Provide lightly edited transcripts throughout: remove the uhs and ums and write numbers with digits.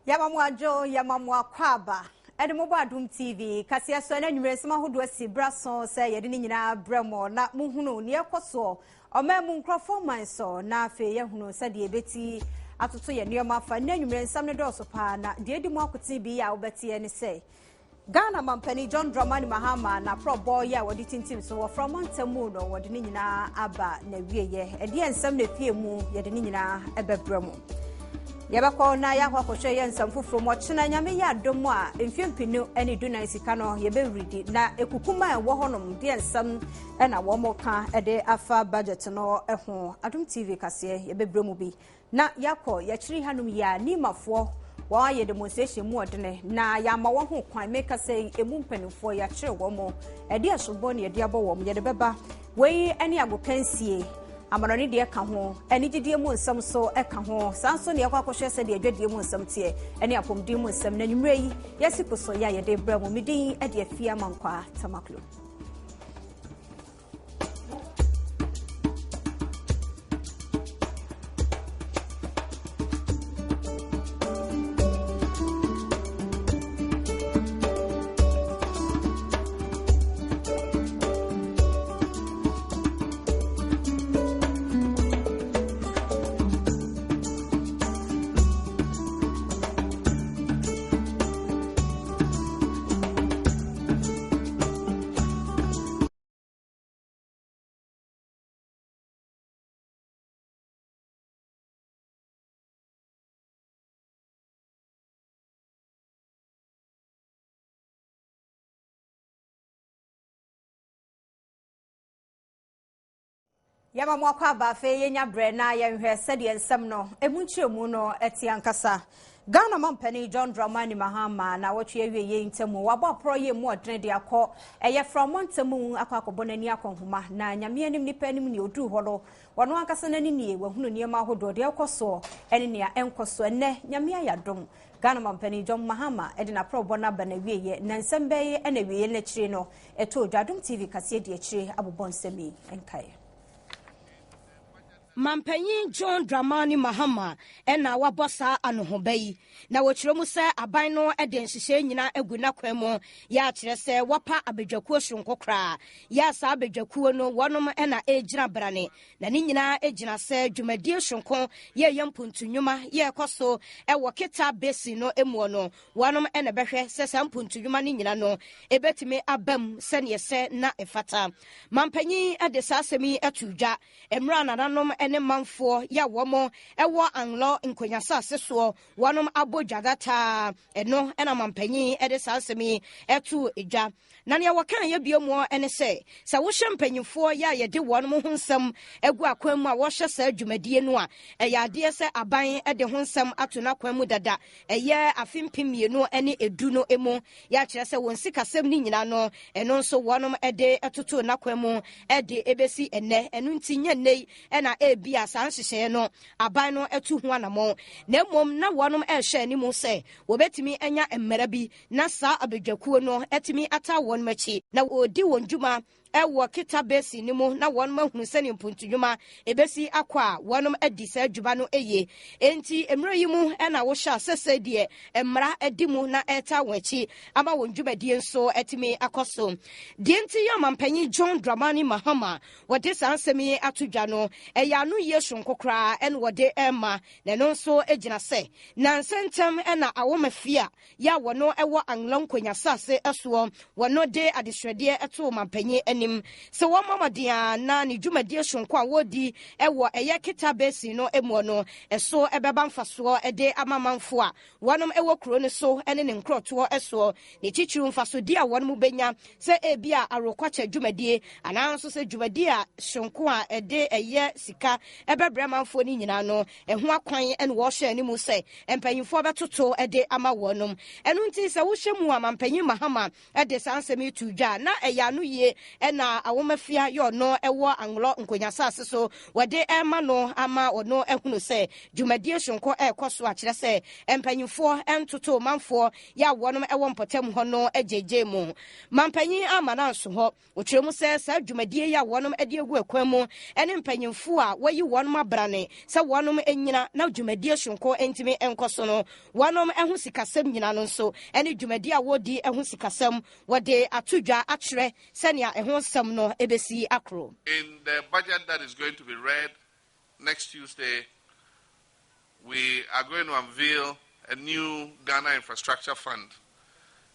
Yɛma mo adwo, yɛma mo akwaaba. Ɛde mo bɔ Adom TV kaseɛ so ɛna nwumere nsɛm ahodoɔ asi bra so sɛ yɛde ne nyinaa brɛ mo na mohunu nea ɛkɔ soɔ ɔman mu nkurɔfoɔ man so na afei yɛhunu sɛdeɛ ɛbɛti atoto yɛn nneɛma afa. Nnɛ nwumere nsɛm no dɔɔso paa na deɛ ɛdi mu akoten bi a wobɛteɛ ne sɛ Ghana mampanin John Dramani Mahama n'aprɔbɔ yɛ a wɔde tintim so wɔ Fra mantam mu no wɔde ne nyinaa aba n'awieɛ. Ɛdeɛ nsɛm na efie mu yɛde ne nyinaa ɛbɛbrɛ mu. Yɛbɛkɔ na yɛakɔ akɔhwɛ yɛ nsɛm foforɔ mu ɔkyena Nyame yɛ adom a mfeɛ mpenu ne dunan sika no yɛbɛwuridi na ekukuma a ɛwɔ hɔnom deɛ nsɛm na wɔn ka de afa budget no ho. Adom TV kaseɛ yɛbɛbrɛ mu bi. Na yɛakɔ yɛakyiri hanom yi a Nimafoɔ wɔn ayɛ demonstration mu ɔdene na yɛama wɔn ho kwan meka sɛ emu mpanimfoɔ yɛakyere wɔn mo ɛde asobɔ ne yɛde abɔ wɔn yɛde bɛba wei ne agokansie amanɔne deɛ ka ho ɛne gyidie mu nsɛm so ɛka ho saa nso ne yɛkɔ akɔhwɛ sɛdeɛ adwadie mu nsɛm teɛ ɛne apɔmuden mu nsɛm na nwummerɛ yi yɛasi po so yɛ a yɛde brɛ mu medin ɛde afie amankwaa tamaklo. Yɛma mo akɔ aba afei yɛnya berɛ na yɛnhwɛ sɛdeɛ nsɛm no ɛmu nkyerɛmu no ɛte ankasa. Ghana mampanin John Dramani Mahama na wɔtwe awie yei ntam wabɔ aporɔ yɛ mu ɔdene de akɔ ɛyɛ framo ntam akɔ akɔbɔ n'ani akɔ nhoma na Nyame anim nipa anim nea ɔduru hɔ no ɔno ankasa n'ani nie wahunu nneɛma ahodoɔ deɛ ɛkɔ soɔ ɛne nea ɛnkɔ soɔ. Ɛnnɛ Nyame ayɛ adom Ghana mampanin John Mahama de n'aporɔbɔ no aba n'awieɛ na nsɛm bɛyɛ ɛna awieɛ no akyire no ɛtoo dwa. Adom TV kaseɛ di akyire abobɔ nsɛm yi nkaeɛ. Mampanyin John Dramani Mahama na wabɔ saa anohoba yi, na wɔkyerɛ mu sɛ aban no de nhyehyɛe nyinaa agu n'akwan mu yɛ akyerɛ sɛ wapa abadwakuo soronko koraa yɛ a saa abadwakuo no wɔnom na ɛregyina brane, na ne nyinaa gyina sɛ dwumadie soronko yɛ ɛyɛ mpuntu nnwuma yɛ ɛkɔ so wɔ Keta Basin no muo no wɔnom na ɛbɛhwɛ sɛ saa mpuntu nnwuma no nyina no ɛbɛtumi aba mu sɛdeɛ sɛ na ɛfata. Mampanyin de saa asɛm yi ato dwa mmerɛ a nananom ne manfoɔ yɛ a wɔn wɔ Anglɔ nkonyasase soɔ wɔnom abɔ dwa taa. Ɛno na mampanyin de saa asɛm yi too dwa. Na nea wɔkaeɛ bio mu ne sɛ, sɛ wohyɛ mpanyimfoɔ yɛ a yɛde wɔn ho nsɛm agu akwan mu a wɔhyɛ saa dwumadie no a, ɛyɛ adeɛ sɛ aban de ho nsɛm ato n'akwan mu dada. Ɛyɛ afe 2010 no mu, yɛ akyerɛ sɛ wɔn sikasɛm no nyinaa no, ɛno nso wɔnom de totoo n'akwan mu de ɛbɛsi ɛnnɛ. Ɛno nti nyɛ nnɛ yi na ebia saa nhyehyɛeɛ no aban no atu ho anammɔn, na mmom na wɔnom rehwɛ anim sɛ wɔbɛtumi anya mmara bi na saa abadwakuo no atumi ataa wɔnom akyi na wɔredi wɔn dwuma wɔ Keta Basin no mu na wɔnom ahunu sɛdeɛ mpuntu dwuma ɛbɛsi akɔ a wɔnom adi saa dwuma no yie. Enti mmerɛ yi mu na wohyɛ a sɛsɛi deɛ mmara adi mu na ɛretaa wɔn akyi ama wɔn dwumadie nso atumi akɔ so. Deɛ nti yɛ ɔmampanyin John Dramani Mahama wɔde saa nsɛm yi ato dwa no, ɛyɛ ano yie soronko koraa ɛna wɔde rema, na ɛno nso gyina sɛ nansa ntam na Awoma Fia yɛ a wɔno wɔ Anglong Nkonya asase soɔ, wɔno de adesrɛdeɛ too ɔmampanyin anim sɛ wɔmmɔ mmɔden ara na ne dwumadie soronko a wɔredi wɔ ɛyɛ Keta Basin no muo no so bɛba mfasoɔ de ama manfoɔ a wɔnom wɔ kuro no so ne ne nkorɔtoɔ soɔ, ne titiriw mfasodeɛ a wɔnom bɛnya sɛ ebia aworokwakyɛ dwumadie anaa nso sɛ dwumadie a soronko a ɛde ɛyɛ sika bɛbrɛ manfoɔ no nyinaa no ɛho akwan na wɔhyɛ anim sɛ mpanyinfoɔ bɛtoto de ama wɔnom. Ɛno nti sɛ wohyɛ mu a Mampanyin Mahama de saa nsɛm yi too dwa a na ɛyɛ ano yie na Awomafia yɛ ɔno wɔ Anglɔ Nkonya asase so wɔde rema no ama ɔno ahunu sɛ dwumadie soronko rekɔ so a kyerɛ sɛ mpanyinfoɔ ntoto manfoɔ yɛ a wɔnom wɔ mpɔtam hɔ no gyegye mu. Mampanyin amma no anso hɔ. Ɔkyerɛ mu sɛ saa dwumadie yi a wɔnom de agu akwan mu ne mpanyinfoɔ a wɔayi wɔnom abrane sɛ wɔnom nyina na dwumadie soronko ntumi nkɔ so no wɔnom ho sikasɛm nyina no nso ne dwumadie a wɔredi ho sikasɛm wɔde ato dwa akyerɛ sɛnea ɛho nsɛm no bɛsi akoro. In the budget that is going to be read next Tuesday, we are going to unveil a new Ghana Infrastructure Fund.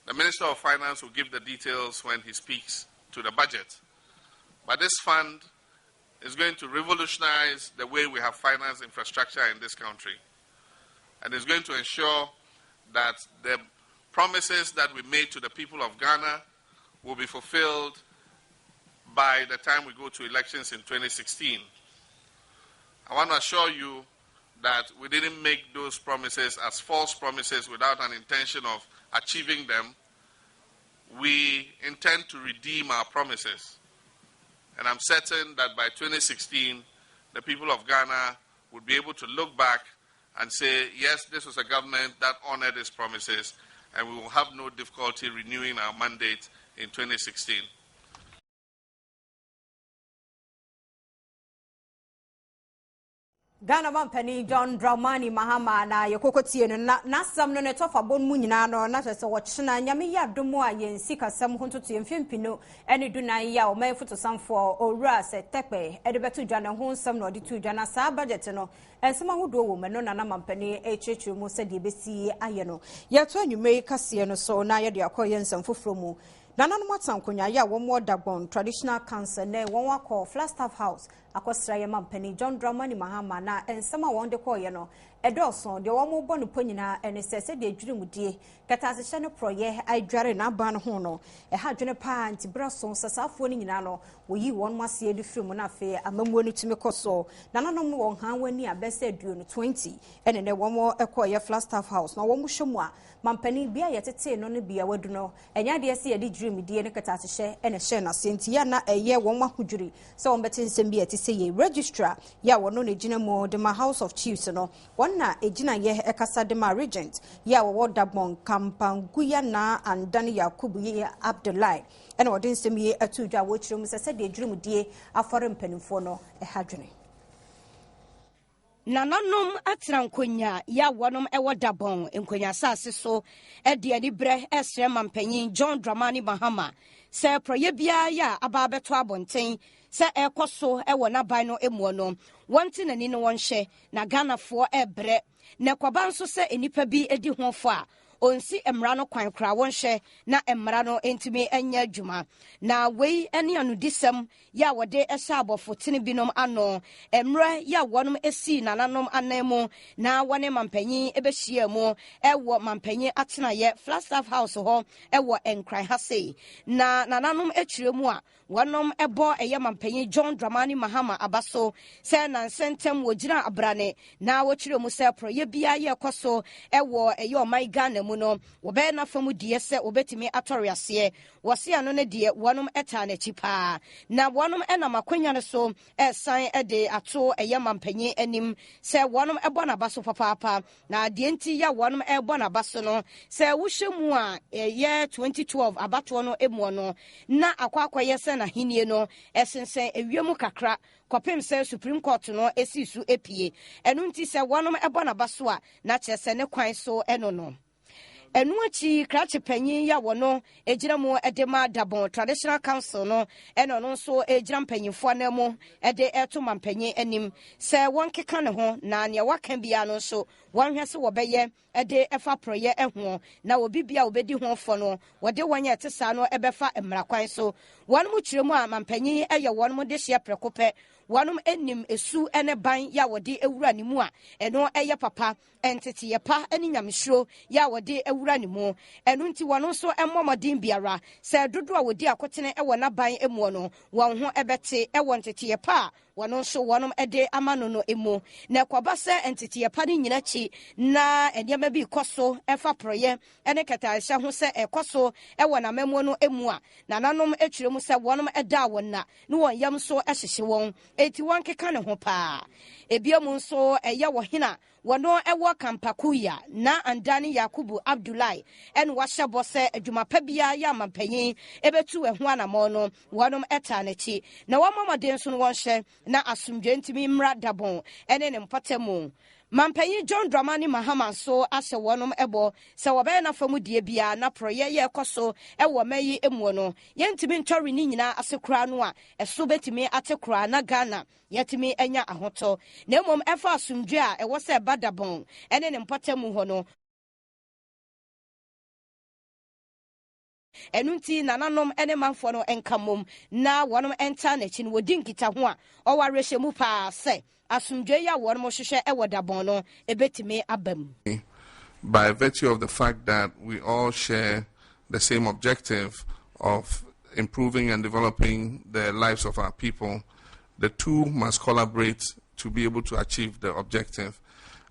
The Minister of Finance will give the details when he speaks to the budget. But this fund is going to revolutionize the way we have financed infrastructure in this country. And is going to ensure that the promises that we made to the people of Ghana will be fulfilled by the time we go to elections in 2016. I want to assure you that we didn't make those promises as false promises without an intention of achieving them. We intend to redeem our promises. And I'm certain that by 2016, the people of Ghana would be able to look back and say, yes, this was a government that honored its promises, and we will have no difficulty renewing our mandate in 2016. Ghana mampanin John Dramani Mahama na yɛkɔkɔtie no na n'asɛm no ne tɔfa bɔ no mu nyinaa no na kyerɛ sɛ wɔkyena Nyame yɛ adom a yɛn sikasɛm ho ntotoeɛ mfe mpinu ne dunan yi a ɔman fotosanfoɔ Owura Sir Tekpe de bɛto dwa ne ho nsɛm na ɔde too dwa na saa budget no nsɛm ahodoɔ wɔ mu ɛno na na mampanin rekyerɛkyerɛ mu sɛdeɛ ɛbɛsi ayɛ no. Yɛto anwummerɛ yi kaseɛ no so na yɛde akɔ yɛn nsɛm foforɔ mu. Nananom atena nkonyaeɛ a wɔn wɔ Dagbon Traditional Council nɛ wɔn akɔ Flagstaff House akɔsra yɛn mampanin John Dramani Mahama na nsɛm a wɔn de kɔeɛ no ɛdɔɔso. Deɛ wɔn rebɔ no pɔ nyinaa ɛne sɛ sɛdeɛ adwirimdie, kɛtɛasehyɛ ne porɔeɛ adware n'aban no ho no ɛha adwene paa nti berɛ so sɛ saa afoɔ no nyinaa no wɔyi wɔn aseɛ de firi mu na afei amammuo no tumi kɔ so. Nananom wɔ nhawa ani a bɛsɛ aduonu 20 ɛne nɛ wɔn kɔeɛ Flagstaff House na wɔn hyɛ mu a mampanin bea a yɛtetee no ne bea wadu no Ɛnyɛ adeɛ sɛ yɛde dwirimdie ne kɛtɛasehyɛ na ɛhyɛɛ no aseɛ nti yɛ a na ɛyɛ wɔn ahodwiri sɛ wɔbɛte nsɛm bi a ɛte sɛ yei. Registrar yi a wɔno na ɛgyina mu de ma House of Chiefs no, wɔn na ɛgyinaeɛ kasa de ma Regent yi a wɔwɔ Dagbon Kampanguya Naa Andani Yakubu yi Abdullahi na wɔde nsɛm yi ato dwa a wɔkyerɛ mu sɛ sɛdeɛ dwirimdie afɔre mpanimfoɔ no ha dwene. Nananom atena nkonya yi a wɔnom wɔ Dabɔn nkonya asase so de anibrɛ resrɛ mampanyin John Dramani Mahama sɛ prɔyɛ biara yɛ a aba abɛtɔ abɔnten sɛ ɛrekɔ so wɔ n'aban no muo no wɔnte n'ani no wɔnhwɛ na Ghanafoɔ rebrɛ na ɛkɔba nso sɛ nnipa bi di ho fɔ a ɔnsi mmara no kwan koraa wɔnhwɛ na mmara no ntumi nyɛ adwuma. Na wei ne anodisɛm yɛ a wɔde hyɛ abɔfo tene binom ano mmerɛ yɛ a wɔnom sii nananom anan mu na wɔne mampanyin bɛhyiaa mu wɔ mampanyin atenaeɛ Flagstaff House hɔ wɔ Nkran ha sei. Na nananom kyerɛ mu a Wɔnom bɔ ɛyɛ mampanyin John Dramani Mahama aba so sɛ nansa ntam wɔgyina abrane na wɔkyerɛ mu sɛ porɔyɛ biara yɛ ɛkɔ so wɔ ɛyɛ ɔman Ghana mu no wɔbɛyɛ n'afa mu deɛ sɛ wɔbɛtumi atɔre aseɛ. Wɔse ɛno ne deɛ wɔnom taa n'akyi paa na wɔnom nam akwanya no so resan de ato ɛyɛ mampanyin anim sɛ wɔnom bɔ n'aba so papaapa. Na deɛ nti ya wɔnom rebɔ n'aba so no, sɛ wohyɛ mu a ɛyɛ 2012 abatoɔ no muɔ no, na akɔ akɔyɛ sɛ n'ahennie no ɛsensɛn ewiem kakra kɔpem sɛ Supreme Court no sii so pie. Ɛno nti sɛ wɔnom bɔ n'aba so a, na kyerɛ sɛ ne kwan so no no. Ɛno akyi krakye panyin yi a wɔno gyina mu de ma Dabon Traditional Council no na ɔno nso gyina mpanyimfoɔ anan mu de reto mampanyin anim sɛ wɔnkeka ne ho na nea waka biara no nso wɔnhwɛ sɛ wɔbɛyɛ de fa porɔyɛ ho na obi bia a wɔbɛdi ho fɔ no wɔde wɔn a ɛte saa no bɛfa mmara kwan so. Wɔn mu kyerɛ mu a mampanyin yɛ wɔn dehyeɛ prɛko pɛ. Wɔn nim su ne ban yɛ a wɔde wura ne mu a ɛno yɛ papa. Nteteyɛ pa ne nyamesuro yɛ a wɔde awura ne mu. Ɛno nti wɔn nso mmɔ mmɔden biara sɛ dodoɔ a wɔdi akotene wɔ n'aban muo no, wɔn ho bɛte wɔ nteteyɛ pa a wɔno nso wɔnom de ama no no mu. Na ɛkɔba sɛ nteteeɛ pa no nyina akyi na nneɛma bi rekɔ so fa porɔeɛ ne kɛtɛasehyɛ ho sɛ ɛrekɔ so wɔ n'amammuo no mu a, nananom kyerɛ mu sɛ wɔnom da wɔn nna ne wɔn yam nso hyehye wɔn, enti wɔnkeka ne ho paa. Ebio mu nso ɛyɛ ɔhene a Wɔno wɔ Kampakuya, na Andani Yakubu Abdullahi na wahyɛ bɔ sɛ adwuma pa biara yɛ amanpanyin bɛtu ɛho anamɔn no, wɔnom taa n'akyi. Na wɔmmɔ mmɔden nso no wɔnhyɛ na asomdwoe ntumi mmra Dabon ne ne mpɔtamu. Mampanyin John Dramani Mahama nso ahyɛ wɔnom bɔ sɛ wɔbɛyɛ n'afa mu deɛ biara na porɔeɛ yɛ ɛkɔ so wɔ ɔman yi muo no, yɛntumi ntɔre ne nyinaa ase koraa no a, ɛso bɛtumi ate koraa na Ghana Yɛatumi anya ahotɔ, na mmom ɛfa asomdwoe a ɛwɔ sɛ ɛba Dabon ne ne mpɔtam hɔ no. Ɛno nti, nananom ne manfoɔ no nka mmom na wɔnom ntaa n'akyi no, wɔdi nkitaho a ɔwɔ awerɛhyɛmu paa sɛ asomdwoe yi a wɔnom hwehwɛ wɔ Dabon no bɛtumi aba mu. By virtue of the fact that we all share the same objective of improving and developing the lives of our people, the two must collaborate to be able to achieve the objective.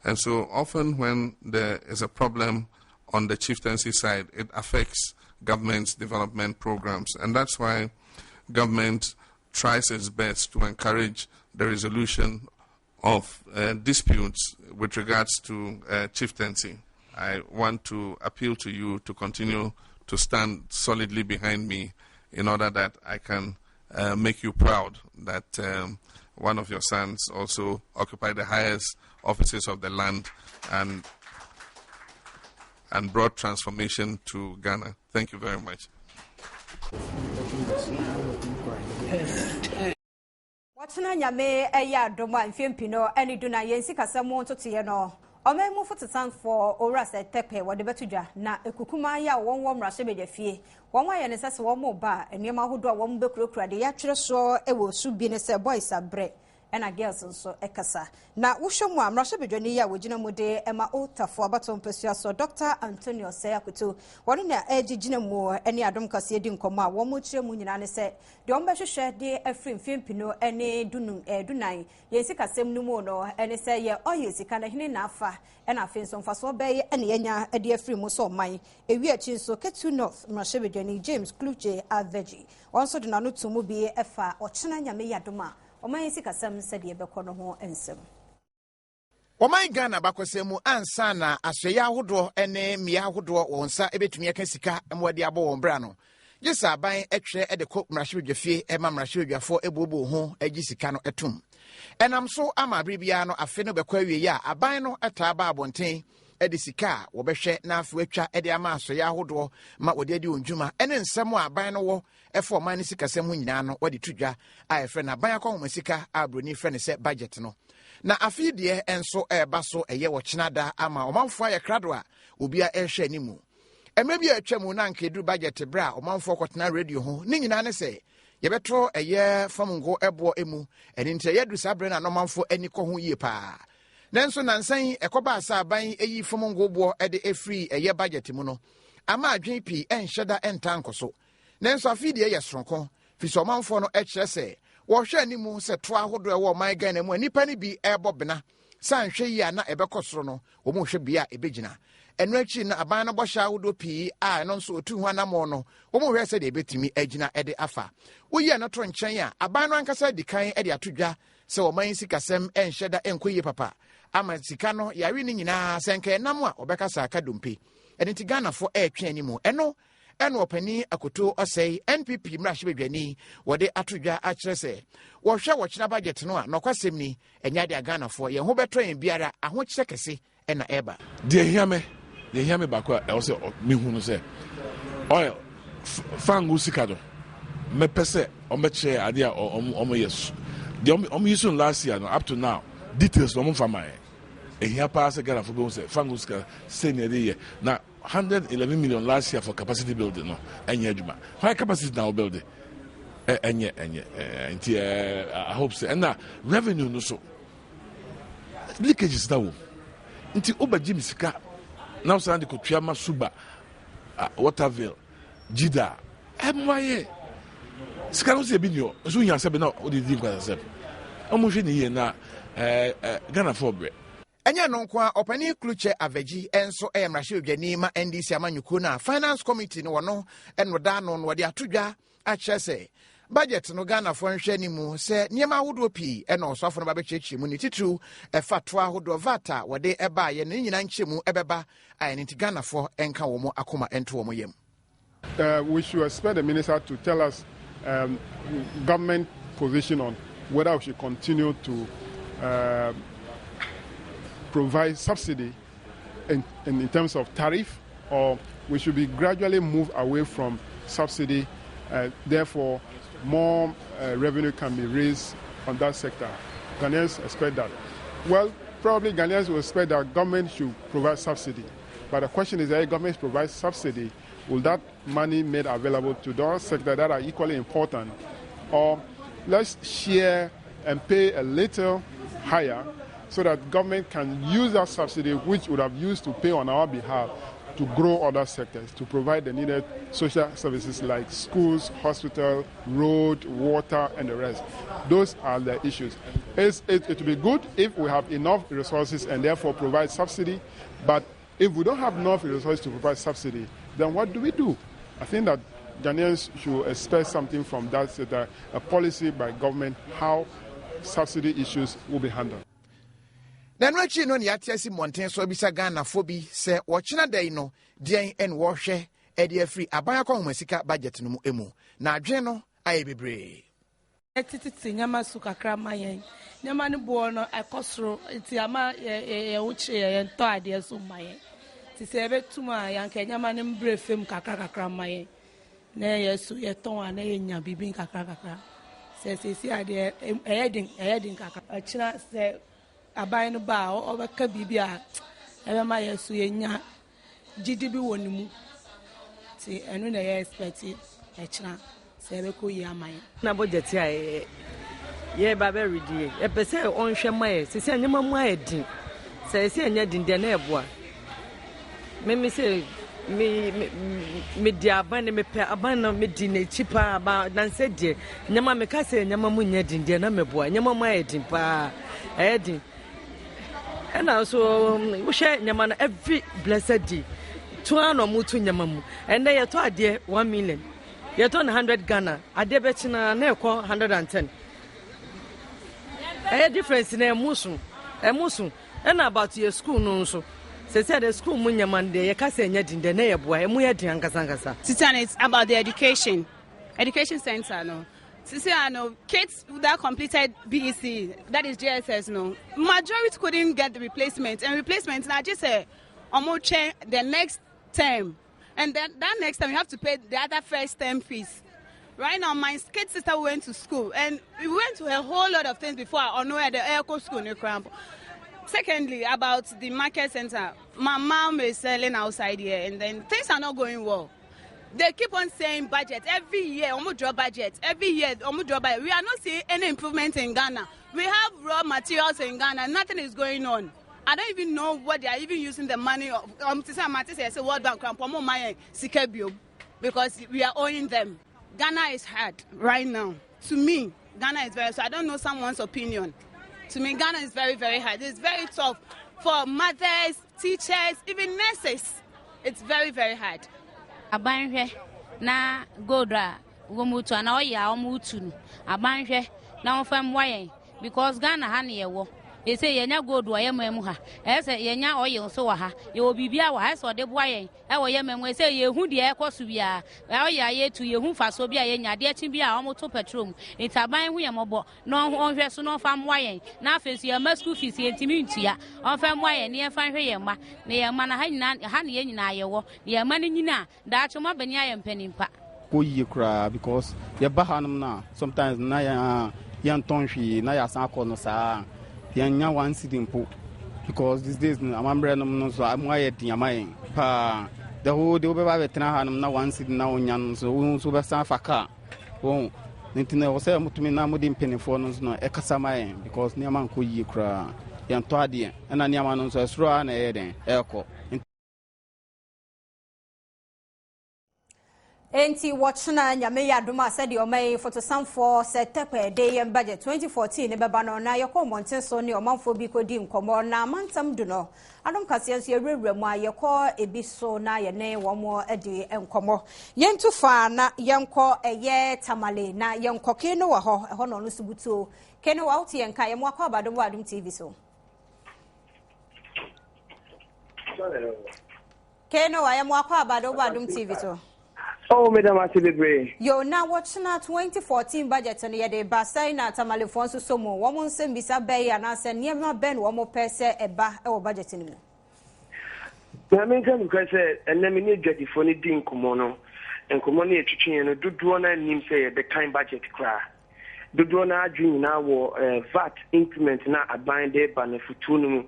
And so often when there is a problem on the chieftaincy side, it affects government's development programs. And that's why government tries its best to encourage the resolution of uh, disputes with regards to uh, chieftaincy. I want to appeal to you to continue to stand solidly behind me in order that I can uh, make you proud that um, one of your sons also occupied the highest offices of the land and and brought transformation to Ghana. Thank you very much. Wɔkyena Nyame yɛ adom a mfeɛ mpino ne du nan yɛn sikasɛm mu ntotoeɛ no ɔman mu fotosanfoɔ Owura Sir Tepe wɔde bɛto dwa na ekukumaa yi a wɔn wɔ mmarahyɛbadwafie wɔn ayɛ ne sɛ sɛ wɔn reba a nneɛma ahodoɔ a wɔn bɛkurakura de yɛatwerɛ soɔ wɔ su bi ne sɛ boys abrɛ ɛna girls nso kasa. Na wohwɛ mu a, mmarahyɛbadwani yi a wɔgyina mu de ma Otafo abatoɔ mpasua so, Dɔkta Anthony Osei Akoto, wɔn na ɛregyegyina mu ne Adom Kaseɛ di nkɔmmɔ a wɔrekyerɛ mu nyinaa ne sɛ deɛ wɔbɛhwehwɛ de afiri mfeɛ mpenu ne dunum eh, dunan yɛn sikasɛm no mu no ne sɛ yɛ oil sika no hene na afa ɛna afei nso mfasoɔ bɛyɛ ɛna yɛanya de afiri mu sɛ ɔman. Ewi akyi nso Ketu North mmarahyɛbadwani James Klutse Avedzi wɔn nso de n'ano to mu bi ɛfa ɔkyena Nyame yɛ adom a Ɔman yi sikasɛm sɛdeɛ ɛbɛkɔ no ho nsɛm. Ɔman Ghana abakɔsɛm mu ansa na asoɛeɛ ahodoɔ ne mmea ahodoɔ wɔn nsa bɛtumi aka sika ma wɔde abɔ wɔn bra no, gye sɛ aban twerɛ de kɔ mmarahyɛbadwafie ma mmarahyɛbadwafoɔ buobuo ho gye sika no tom. Ɛnam so ama bere biara no afe no bɛkɔ awieeɛ a aban no taa ba abɔnten de sika a wɔbɛhwɛ na afei atwa de ama asoɛeɛ ahodoɔ ma wɔde adi wɔn dwuma ne nsɛm a aban no wɔ ɛfa ɔman no sikasɛm ho nyinaa no wɔde to dwa a ɛfrɛ no aban akɔnhoma sika a buroni frɛ no sɛ budget no. Na afe yi deɛ nso ɛreba so ɛyɛ ɔkyena da ama ɔmanfoɔ ayɛ krado a obia ɛrehwɛ anim. Mmerɛ bi a atwa mu na anka ɛduru budget berɛ a ɔmanfoɔ kɔtena radio ho ne nyinaa ne sɛ yɛbɛtɔ ɛyɛ fam ngo ɛboɔ mu ɛne nti ɛyɛ duru saa berɛ no a na ɔmanfoɔ ani kɔ ho yie paa. Nanso nansa yi ɛkɔbaa sɛ aban yi fam ngo boɔ de ɛfiri ɛyɛ budget mu no ama adwene pii ɛnhyɛ da ɛntaa nkɔ so. Nanso afe yi deɛ yɛ soronko, firi sɛ ɔmanfoɔ no kyerɛ sɛ wɔhwɛ anim sɛ toa ahodoɔ ɛwɔ ɔman Ghana mu a nnipa no bi rebɔ bena sɛ anhwɛ yie a na ɛbɛkɔ soro no, wɔn rehwɛ bea a ɛbɛgyina. Ɛno akyi no aban no bɔhyɛ ahodoɔ pii a ɛno nso ɔtu ho anammɔn no, wɔn rehwɛ sɛdeɛ ɛbɛtumi agyina de afa. Woyi ɛno to nkyɛn a, aban no ankasa adi kan de ato dwa sɛ ɔman yi sikasɛm nhyɛ da nkɔ yie papa ama sika no yɛawe ne nyinaa sɛ nka ɛnam a wɔbɛka sɛ aka dompe. Ɛno nti Ghanafoɔ ɛretwe anim. Ɛno ɛna ɔpanin Akoto Osei, NPP mmarahyɛbadwani, wɔde ato dwa akyerɛ sɛ wɔhwɛ wɔkyena budget no a, nɔkwasɛm ni, ɛnyɛ ade a Ghanafoɔ yɛn ho bɛtɔ yɛn biara, ahokyerɛ kɛse ɛna ɛreba. Deɛ ɛhia me, deɛ ɛhia me baako a ɛwɔ sɛ mehu no sɛ oil fango sika no mɛpɛ sɛ ɔmɛkyerɛ adeɛ a ɔmo yɛ deɛ ɔmo yi so no last year no up to now details na ɔmo nfa ma yɛn. Ehia paa sɛ Ghanafoɔ bɛhu sɛ fango sika sei na yɛde yɛ na 111 million last year for capacity building no ɛnyɛ adwuma. Hwan capacity na wo build? Ɛnyɛ ɛnyɛ nti I hope sɛ ɛna revenue no so leakages na wɔ nti wobɛgye me sika na wosan de kɔtua ma Suba, Waterville, Jida ɛmmoa yɛ. Sika no sɛ ebi ni hɔ nso wonya sɛ bi na wode di nkwasasɛm. Ɔmo nhwɛ ne yie na ɛɛ ɛ Ghanafoɔ brɛ. Ɛnyɛ ɛno nko ara, Ɔpanin Klutse Avegyi nso yɛ mmarahyɛbadwani ma NDC amanyɔkuo no a Finance Committee no wɔno na ɔda ano na wɔde ato dwa akyerɛ sɛ budget no Ghanafoɔ nhwɛ ne mu sɛ nneɛma ahodoɔ pii na ɔsoafo no ba bɛkyerɛkyerɛ mu ne titiriw ɛfa toa ahodoɔ VAT a wɔde baeɛ no ne nyinaa nkyerɛmu ɛbɛba a ɛno nti Ghanafoɔ nka wɔn akoma nto wɔn yam. Uh, we should expect the minister to tell us government position on whether we should continue to provide subsidy in terms of tariff or we should be gradually move away from subsidy. Therefore, more revenue can be raised on that sector. Ghanaians expect that. Well, probably Ghanaians will expect that government should provide subsidy. But the question is, that government provides subsidy, will that money made available to those sectors that are equally important? Or let's share and pay a little higher so that government can use that subsidy, which would have used to pay on our behalf, to grow other sectors, to provide the needed social services like schools, hospital, road, water, and the rest. Those are the issues. It will be good if we have enough resources and therefore provide subsidy, but if we don't have enough resources to provide subsidy, then what do we do? I think that Ghanaians should expect something from that, a policy by government, how subsidy issues will be handled. Na ɛno akyi no ne yɛate asi mmɔnten so abisa Ghanafoɔ bi sɛ wɔkyena da yi no deɛn ɛne wɔhwɛ ɛde afiri aban akɔnhoma sika budget no mu emu na adwene no ayɛ bebree. Tete nneɛma so kakra ma yɛn nneɛma no boɔ no ɛkɔ soro nti ama yɛ yɛn ho kyerɛ yɛn ntɔ adeɛ so ma yɛn nti sɛ yɛbɛtum a yɛnka nneɛma no mbrɛ fam kakra kakra ma yɛn na yɛ so yɛtɔn a na yɛnya biribi kakra kakra sɛ sɛsi adeɛ ɛyɛ den kakra. Ɛkyina sɛ aban no ba a ɔbɛka biribi a ɛbɛma yɛ so yɛnya gyidi bi wɔ ne mu nti ɛno na ɛyɛ expect ɛkyina sɛ ɛbɛkɔ yie ama yɛn. Na budget a yɛba bɛredie, yɛpɛ sɛ ɔnhwɛ ma yɛ sisi nneɛma mu ayɛ den sɛ ɛsɛ ɛnyɛ den deɛ na ɛboa meme sɛ me me medi aban no mepɛ aban no medi n'akyi paa ba nansɛ deɛ nneɛma meka sɛ nneɛma mu nyɛ den deɛ na meboa nneɛma mu ayɛ den paa ɛyɛ den ɛna nso wohwɛ nneɛma no every blessed day to ara na ɔmo to nneɛma mu. Ɛnɛ yɛtɔ adeɛ 1 million, yɛtɔ no 100 Ghana, adeɛ bɛkyi na na ɛkɔ 110. Ɛyɛ difference na ɛmu so ɛmu so. Ɛna about yɛ school no nso sɛsɛ de school mu nneɛma no deɛ yɛka sɛ ɛnyɛ den deɛ na yɛboa ɛmu yɛ den ankasa ankasa. Titan, it's about the education center no. Sisi ano kids that completed BEC, that is JSS no, majority couldn't get the replacement, and replacement na just say ɔmo twɛn the next term, and then that next term you have to pay the other first term fees. Right now, my kid sister went to school, and we went to a whole lot of things before I know the air school in cramp. Secondly, about the market center, my mom is selling outside here, and then things are not going well. They keep on saying budget every year, ɔmo draw budget every year, ɔmo draw budget. We are not seeing any improvement in Ghana. We have raw materials in Ghana, nothing is going on. I don't even know what they are even using the money of. To say, I'm say World Bank, sika bio, because we are owing them. Ghana is hard right now. To me, Ghana is very, so I don't know someone's opinion. To me, Ghana is very, very hard. It's very tough for mothers, teachers, even nurses. It's very, very hard. Aban hwɛ na gold a wɔn tu anaa ɔyɛ a wɔn tu no, aban hwɛ na wɔmfa mmoa yɛn because Ghana ha ne yɛwɔ ɛsɛ yɛnya gold wɔ yɛn man mu ha, ɛyɛ sɛ yɛnya ɔyɛ nso wɔ ha, yɛwɔ biribi a wɔ ha ɛsɛ ɔde boa yɛn ɛwɔ yɛn man mu. Ɛsɛ yɛhu deɛ ɛkɔ so biara ɔyɛ a yɛtu yɛhu mfasoɔ bi a yɛnya adeɛ kye bi a wɔto petrol mu nti aban hu yɛn mmɔbɔ na ɔnhwɛ so na ɔmfa mmoa yɛn. Na afei nso yɛn mma school fees yɛntumi ntua, ɔmfa mmoa yɛn na yɛmfa nhwɛ yɛn mma na yɛn mma na ha nyinaa ha ne yɛn nyinaa yɛwɔ na yɛn mma no nyina a daakye ɔmo abɛni ayɛ mpanimpa. Kɔ yie koraa because yɛba hanom no a sometimes na yɛn yɛntɔn hwee na yɛasan akɔ no saa yɛnya 1 cedi mpo because these days no amammerɛ nom no nso mu ayɛ den ama yɛn paa. The whole day wobɛba abɛtena hanom na 1 cedi na wonya no nso wo nso wobɛsan afa kaa wɔn nti na ɛwɔ sɛ motumi na mode mpanimfoɔ no nso no ɛkasa ma yɛn because nneɛma nkɔ yie koraa, yɛntɔ adeɛ ɛna nneɛma no nso ɛsoro a na ɛyɛ den ɛrekɔ. Enti wɔkyena Nyame yɛ adom a sɛdeɛ ɔman yi fotosanfoɔ sɛ Tɛpɛ de yɛn budget 2014 no bɛba no na yɛkɔ mmɔnten so ne ɔmanfoɔ bi kɔdi nkɔmmɔ na amantam du no adom kaseɛ nso yɛwurawura mu a yɛkɔ ebi so na yɛne wɔn adi nkɔmmɔ. Yɛntu fa na yɛnkɔ ɛyɛ Tamale na yɛnkɔ Keno wɔ hɔ, ɛhɔ na ɔno nso butuo. Keno wa wote yɛn ka yɛn mu akɔ abadom wɔ Adom TV so. Keno ayɛ mo akɔ aba de woba Adom TV so. Oh, meda mo ase bebree. Yo, na wɔkyena 2014 budget no yɛde ba sɛn na Tamalefoɔ nso sɔ mu? Wɔn nsɛmmisa bɛn anaasɛ nneɛma bɛn na wɔn pɛ sɛ ɛba wɔ budget no mu? Na menka nokorɛ sɛ ɛnnɛ me ne adwadifoɔ no di nkɔmmɔ no, nkɔmmɔ no yɛtwetweeɛ no dodoɔ no ara nnim sɛ yɛbɛkan budget koraa. Dodoɔ no ara adwene nyinaa wɔ VAT increment no a aban de reba no afutuo no mu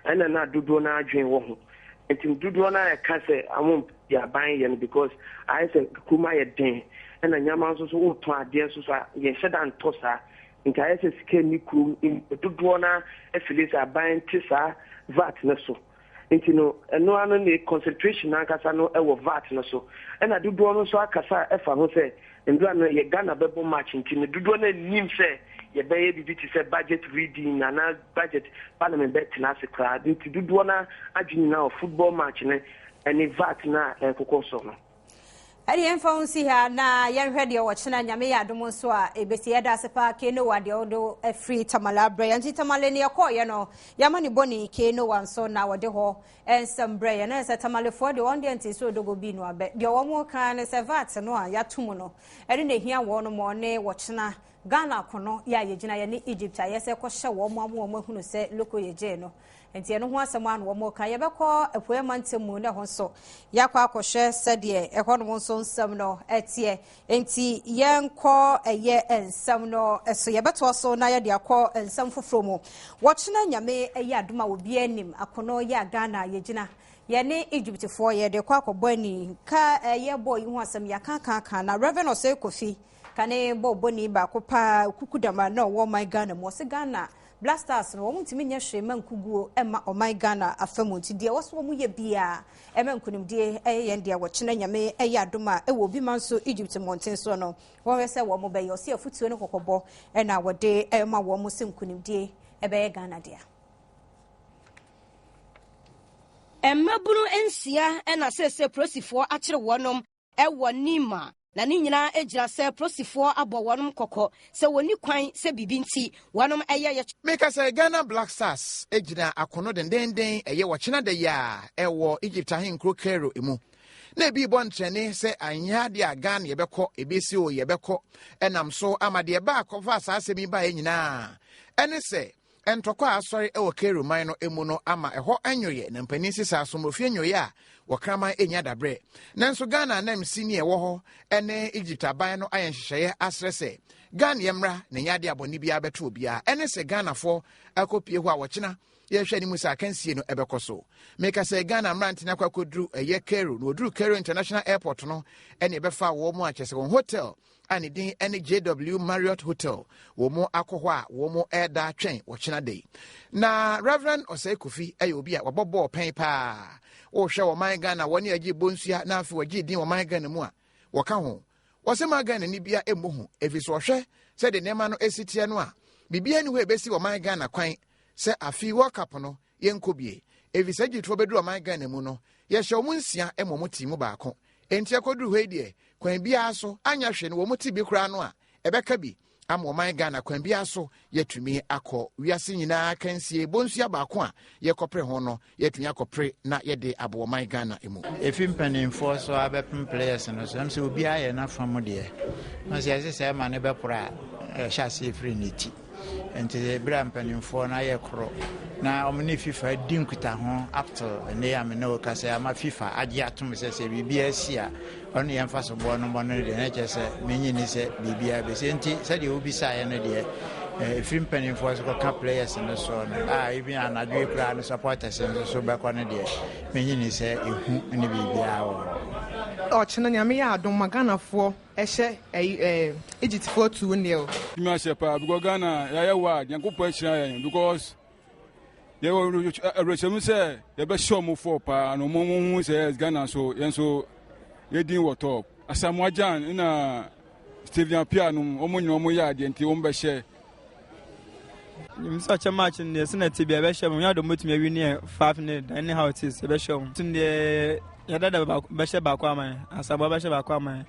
ɛna na dodoɔ no ara adwene wɔ ho. Nti dodoɔ no ara ɛka sɛ wɔn deɛ aban yɛ no because ayɛ sɛ kurom ayɛ den ɛna nneɛma nso so wotɔn adeɛ nso so a yɛnhyɛ da ntɔ saa nti ayɛ sɛ sika nni kurom dodoɔ no ara fili sɛ aban te saa VAT no so. Nti no ɛno ara no ne concentration no ankasa no wɔ VAT no so. Ɛna dodoɔ no nso akasa ɛfa ho sɛ ndura no yɛ Ghana bɛbɔ match nti no dodoɔ no nnim sɛ yɛbɛyɛ biribi te sɛ budget reading anaa budget parliament bɛtena ase koraa. Nti dodoɔ no adwene nyinaa wɔ football match no ɛne VAT no a ɛrekokɔ so no. Ɛne yɛmfa wo nsi ha na yɛnhwɛ deɛ wɔkyena Nyame yɛ adom nso a ɛbɛsi. Yɛda ase paa K Noah deɛ wode afiri Tamale abrɛ yɛn. Nti Tamale ne yɛkɔɔyɛ no yɛama ne bɔne K Noah nso na wɔde hɔ nsɛm brɛ yɛn. Na sɛ Tamalefoɔ deɛ wɔn deɛ nte sɛ odogo bi no abɛ. Deɛ wɔn ka ne sɛ VAT no a yɛato mu no ɛno na ɛhia wɔn mɔ ne wɔkyena Ghana akono yɛ a yɛgyina yɛne Egypt a yɛsɛ kɔhyɛ wɔn ama wɔn ahunu sɛ loko yɛgyee no. Nti ɛno ho asɛm ara na wɔreka. Yɛbɛkɔ Apueɛ Mantam mu na ɛhɔ nso yɛakɔ akɔhwɛ sɛdeɛ ɛhɔnom nso nsɛm no teɛ. Nti yɛnkɔ ɛyɛ nsɛm no so. Yɛbɛtoa so na yɛde akɔ nsɛm foforɔ mu. Wɔkyena Nyame ɛyɛ adom a obiara nim akono yɛ a Ghana yɛgyina. Yɛne Egyptfoɔ yɛde kɔ akɔbɔ ani. Ka ɛyɛ bɔɔl yi ho asɛm yɛakaakaaka na Reverend Osei Kofi kane bɔɔl bɔni baako paa kuku dama na ɔwɔ ɔman Ghana mu. Ɔse Ghana Black Stars no, wɔn ntumi nyɛ hwee mma nkuguo mma ɔman Ghana afa mu nti deɛ ɛwɔ sɛ wɔn yɛ biara ɛma nkunimdie ɛyɛ yɛn deɛ wɔkyena Nyame ɛyɛ adom a ɛwɔ obi man so Egypt mmɔnten soɔ no wɔn hwɛ sɛ wɔn bɛyɛ ɔse afutuo ne kɔkɔbɔ ɛna wɔde ɛma wɔn sɛ nkunimdie ɛbɛyɛ Ghana dea. Mmabunu nsia na seesei polisifoɔ akyere wɔnom wɔ Nima, na ne nyinaa gyina sɛ polisifoɔ abɔ wɔnom kɔkɔ sɛ wɔnni kwan sɛ biribi nti wɔnom yɛ yɛ. Meka sɛ Ghana Black Stars gyina akono dendeenden ɛyɛ ɔkyena da yi a ɛwɔ Egypt ahenkuro Cairo mu. Na ebi rebɔ ntrɛne sɛ anyɛ adeɛ a Ghana yɛbɛkɔ, ebi se o yɛbɛkɔ, ɛnam so ama deɛ ɛbaa kɔfaa saa asɛm yi baeɛ nyinaa ɛne sɛ Ntɔkwa a asɔre wɔ Cairo man no mu no ama ɛhɔ nwoeɛ na mpanin sesa asommɔfie nwoeɛ a wɔkraman nnya daberɛ. Nanso Ghana ananmusini a ɛwɔ hɔ ne Egypt aban no ayɛ nhyehyɛeɛ asrɛ sɛ Ghaneɛ mmra na ɛnyɛ adeɛ a bɔne biara bɛto obiara. Ɛne sɛ Ghanafoɔ akɔpie hɔ a wɔkyena yɛhwɛ anim sɛ akansie no ɛbɛkɔ so. Meka sɛ Ghana mmerante no akɔ akɔduru ɛyɛ Cairo na wɔduru Cairo International Airport no ɛne ɛbɛfa wɔn a kyɛ sɛ wɔn hotel a ne din ne JW Marriott Hotel wɔ mu akɔ hɔ a wɔn reda twɛn wɔkyena da yi. Na Reverend Osei Kofi yɛ obi a wabɔ bɔɔl pɛn paa. Wohwɛ wɔ man Ghana wɔne agye bonsua na afei wɔgye din wɔ man Ghana mu a wɔka ho. Wɔsɛ ma Ghana ni bia mmɔ hu ɛfiri sɛ ɔhwɛ sɛdeɛ nneɛma no ɛsi teɛ no a biribiara ni hɔ a ɛbɛsi wɔ man Ghana kwan sɛ afei World Cup no yɛnkɔ bie. Ɛfiri sɛ Egyptfoɔ bɛduru ɔman Ghana mu no yɛhyɛ wɔn nsia ma wɔn tii mu baako. Enti ɛkɔduru hɔ yi deɛ kwan biara so anyɛ hwee no wɔn te bi koraa no a ɛbɛka bi ama ɔman Ghana kwan biara so yɛatumi akɔ wiase nyinaa kansie bonsua baako a yɛkɔpere ho no yɛatumi akɔpere na yɛde abɔ ɔman Ghana mu. Efi mpanimfoɔ so abɛpem players no so ɛm sɛ obiara yɛ n'afa mu deɛ na sɛ yɛse sɛ ɛma ne bɛporo a ɛhyɛ aseɛ firi ne ti. Nti bere a mpanimfoɔ no ayɛ koro na wɔn ne FIFA di nkutaho up till ɛnɛ yi a me ne wo kasa yi ama FIFA agye atom sɛ sɛ biribi asi a ɔno yɛn mfa so boɔ no mmɔ no deɛ na kyerɛ sɛ menye ni sɛ biribiara bɛsi. Nti sɛdeɛ wobisaeɛ no deɛ ɛfiri mpanimfoɔ so kɔka players no soɔ no a even anadwo yi koraa no supporters nso so bɛkɔ no deɛ menye ni sɛ ɛhu ne biribiara wɔ hɔ. Ɔkyena Nyame yɛ adom ma Ghanafoɔ Ɛhyɛ ɛyi ɛɛ Egypt foɔ 2-0. Tumi ahyɛ paa because Ghana yɛayɛ wad Nyankopɔn ahyira yɛn because yɛwɔ awerɛhyɛmu sɛ yɛbɛhyɛ ɔmo fɔ paa na ɔmo hu sɛ Ghana so yɛn so yɛdin wɔ top. Asamoah Gyan na Stephen Appiah nom wɔn nyina wɔn yɛ adeɛ nti wɔn bɛhyɛ. Nim sɛ ɔkyɛ match no deɛ sɛ te bia ɛbɛhyɛ mu yɛn adɔm bɛtumi awi ne 5-0 anyhow it is ɛbɛhyɛ wɔn nti deɛ yɛdada bɛhyɛ baako ama yɛn Asamoah bɛhyɛ baako ama yɛn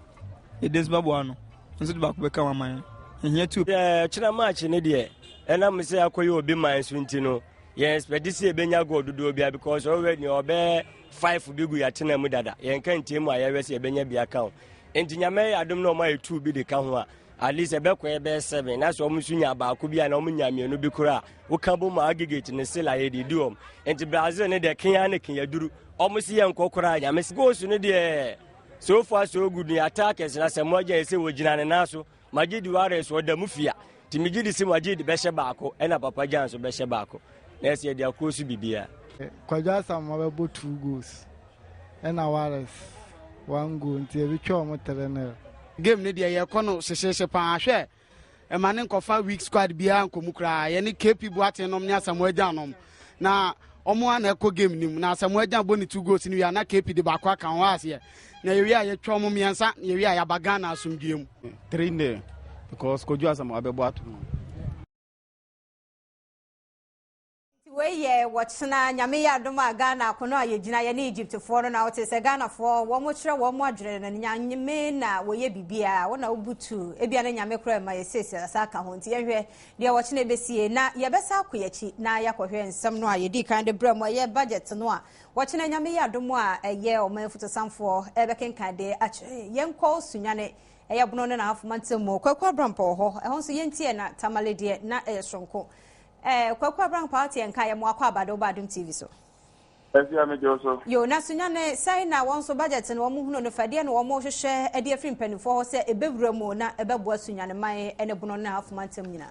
yɛde nso bɛboa no nso de baako bɛka wɔn ama yɛn ɛhia tu. Kyena match no deɛ ɛnam sɛ akɔyɛ obi man so nti no yɛn expect sɛ yɛbɛnya goal dodoɔ bia because already ɔbɛɛ 5 bi gu yɛatena mu dada yɛnka ntie mu a yɛhwɛ sɛ yɛbɛnya bi aka ho nti Nyame yɛ adom na ɔma yɛ 2 bi de ka ho a at least ɛbɛkɔ yɛbɛyɛ 7 na sɛ ɔmo nso nya baako bi a na ɔmo nya mmienu bi koraa woka bɔ mu aggregate ne sila yɛde di wɔm nti Brazil ne deɛ kea ne kea duru ɔmo si yɛ nkɔ koraa Nyame goals no deɛ so far so good ne attackers na sɛ mo agya yɛ sɛ wɔgyina ne nan so Majid Warriors ɔda mu fia nti megye di sɛ Majid bɛhyɛ baako ɛna Papa Gyan nso bɛhyɛ baako na ɛsɛ yɛde akuro so biribiara. Kwadwo Asamoah bɛbɔ 2 goals ɛna Warriors 1 goal nti yɛbɛtwa wɔn 3-0. Game no deɛ yɛkɔ no hyehyeehye paa hwɛ ɛma ne nkɔfa weak squad biara nkɔ mu koraa yɛne KP Boateng nom ne Asamoah Gyan nom na wɔn a na ɛkɔ game no mu na Asamoah Gyan bɔ ne 2 goals no wie a na KP de baako aka ho aseɛ na yɛwie a yɛtwa wɔn mmiɛnsa na yɛwie a yɛaba Ghana asomdwoeɛ mu. 3-0 because Kojo Asamoah bɛbɔ ato mu. Wei yɛ wɔkyena Nyame yɛ adom a Ghana akono a yɛgyina yɛne Egyptfoɔ no na wote sɛ Ghanafoɔ wɔn kyerɛ wɔn adwene no Nyame na wɔyɛ biribiara wo na wobutu ebia na Nyame koraa ma yɛsiesie asa aka ho nti yɛnhwɛ deɛ wɔkyena ɛbɛsie na yɛbɛsa akɔ yɛakyi na yɛakɔhwɛ nsɛm no a yɛdii kan de brɛ mu ɛyɛ budget no a wɔkyena Nyame yɛ adom a ɛyɛ ɔman futosanfoɔ ɛbɛkenkan de akyerɛ yɛnkɔ Sunyane ɛyɛ Bono ne N'Ahafo mantam mu Kwaku Abrampɔ wɔ hɔ ɛhɔ nso yɛntie na Tamale deɛ na ɛyɛ soronko. Eh, Kwaku Abrampaa te nka yɛ mo akɔ abade woba Adom TV so. Afia me gye wo so. Yo, na Sunyane, sɛn na wɔn nso budget no wɔn hunu no fa, deɛ na wɔn hwehwɛ de afiri mpanimfoɔ hɔ sɛ ɛbɛwura mu na ɛbɛboa Sunyane man ne Bono ne Ahafo mantam nyinaa?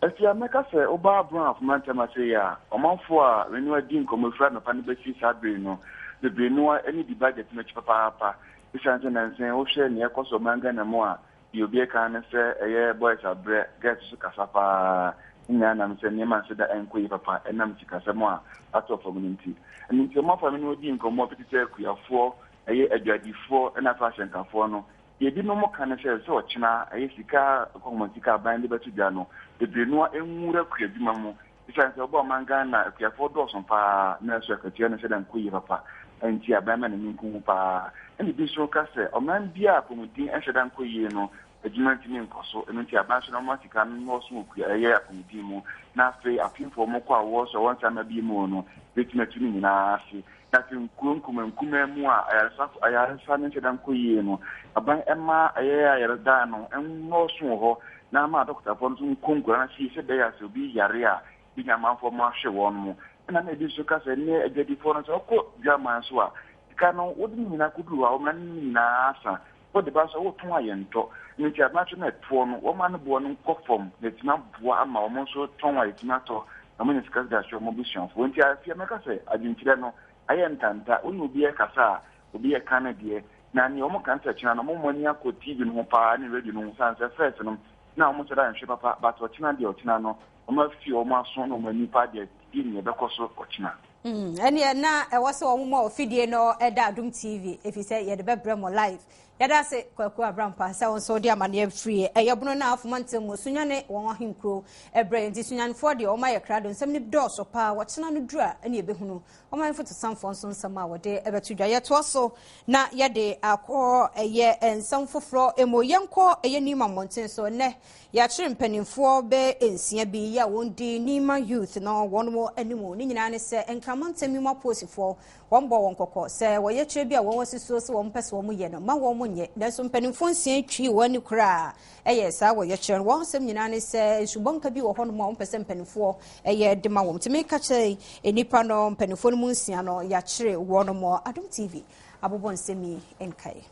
Afia, mɛka sɛ woba Bono Ahafo mantam ase yi a, ɔmanfoɔ a me ne wɔn adi nkɔmmɔ firi anɔpa no bɛsi saa bere yi no, bebree no ara ani di budget no akyi papaapa. Esiane sɛ nnansa yi wohwɛ nea ɛrekɔ so ɔman Ghana mu a, Deɛ obi reka ara ne sɛ ɛyɛ boys abrɛ, girls nso kasa pa ara. Ne nyinaa nam sɛ nneɛma nhyɛ da nkɔ yie papa ɛnam sikasɛm a atɔ fam no nti. Ɛno nti ɔmanfoɔ a me ne wɔn dii nkɔmmɔ bi te sɛ akuafoɔ, ɛyɛ adwadifoɔ ɛna afei ahyɛnkafoɔ no, deɛ ebinom ka ne sɛ, sɛ ɔkyena ɛyɛ sika kɔkɔmɔ sika a aban de bɛto dwa no, bebree no ara nwura kuadwuma mu. Esiane sɛ wɔba ɔman Ghana a, akuafoɔ dɔɔso pa ara, nanso akatua no nhyɛ da nkɔ yie papa nti, aban ma n'ani nku ho pa ara. Ɛna ebi nso ka sɛ, ɔman biara a apɔmuden nhyɛ da nkɔ yie no, adwuma ntumi nkɔ so. Ɛno nti, aban nso na wɔma sika no nnɔɔso wɔ kua ɛyɛ apɔmuden mu, na afei apemfoɔ a wɔkɔ awoɔ so a wɔnsan mma bio mu no, bɛtumi atu ne nyinaa ase. Na afei nkuro nkumaa nkumaa mu a ayaresa ayaresa no nhyɛ da nkɔ yie no, aban mma ɛyɛ ayaredan no nnɔɔso wɔ hɔ na ama adɔkotafoɔ no nso nkɔ nkuro no ase yie sɛ ɛbɛyɛ a sɛ obi yare a, bɛnya amanfoɔ ma ahwɛ wɔn mo. Ɛna na ebi nso ka sɛ nnɛ adwadifoɔ no sɛ wokɔ dwaman so a, sika no wode ne nyinaa kɔduru hɔ a, wɔma ne nyinaa asa. Wode ba nso a, wotɔn a yɛntɔ. Ɛno nti aban nso na ɛtoɔ no, wɔma ne boɔ no nkɔ fam na ɛtumi aboa ama wɔn nso tɔn a yɛtumi atɔ na wɔanya sika de ahwɛ wɔn abusuafoɔ. Nti afei mɛka sɛ adwenkyerɛ no ayɛ ntanta. Wo ne obi rekasa a, obi reka ne deɛ. Na nea wɔka no sɛ kyena no, wɔn ani akɔ TV no ho paa ne radio no ho sane sɛ first no na wɔn nhyɛ da nhwɛ papa but ɔkyena deɛ ɔkyena no wɔn afi wɔn aso na wɔn ani paa deɛ tie nea ɛbɛkɔ so ɔkyena. Ɛneɛ na ɛwɔ sɛ wɔn ma ɔfidie no ɛda Adom TV ɛfiri sɛ yɛde bɛbrɛ mo live. Yɛda ase Kwaku Abrampa sɛ wo nso wode amaneɛ firi ɛyɛ Bono na Afoma ntam mu Sunyani wɔn ahenkuro ɛbrɛ yɛn nti Sunyanifoɔ deɛ wɔn ayɛ krado nsɛm no dɔɔso paa wɔkyena no duru a ɛne yɛbɛhunu ɔman fotosanfoɔ nso nsɛm a wɔde ɛbɛto dwa. Yɛtoa so na yɛde akɔ ɛyɛ nsɛm foforɔ mu. Yɛnkɔ ɛyɛ Nima mmɔnten so nnɛ. Yɛakyere mpanimfoɔ bɛ nsia bi yɛ a wɔn di Nima Youth no wɔn mo anim. Ne nyinaa ne sɛ Nkraman ntɛm yi mu apolisifoɔ wɔn bɔ wɔn kɔkɔ sɛ wɔyɛ kyerɛ bi a wɔn asisuo sɛ wɔn pɛ sɛ wɔn yɛ no ma wɔn nyɛ. Nanso mpanimfoɔ nsia twi wɔn ani koraa ɛyɛ saa wɔyɛ kyerɛ no. Wɔn asɛm nyinaa ne sɛ nsubɔnka bi wɔ hɔnom a wɔn pɛ sɛ mpanimfoɔ ɛyɛ de ma wɔn. Tumi ka kyerɛ nnipa no mpanimfoɔ no mu nsia no yɛakyere wɔn mo. Adom TV abobɔ nsɛm yi nkae.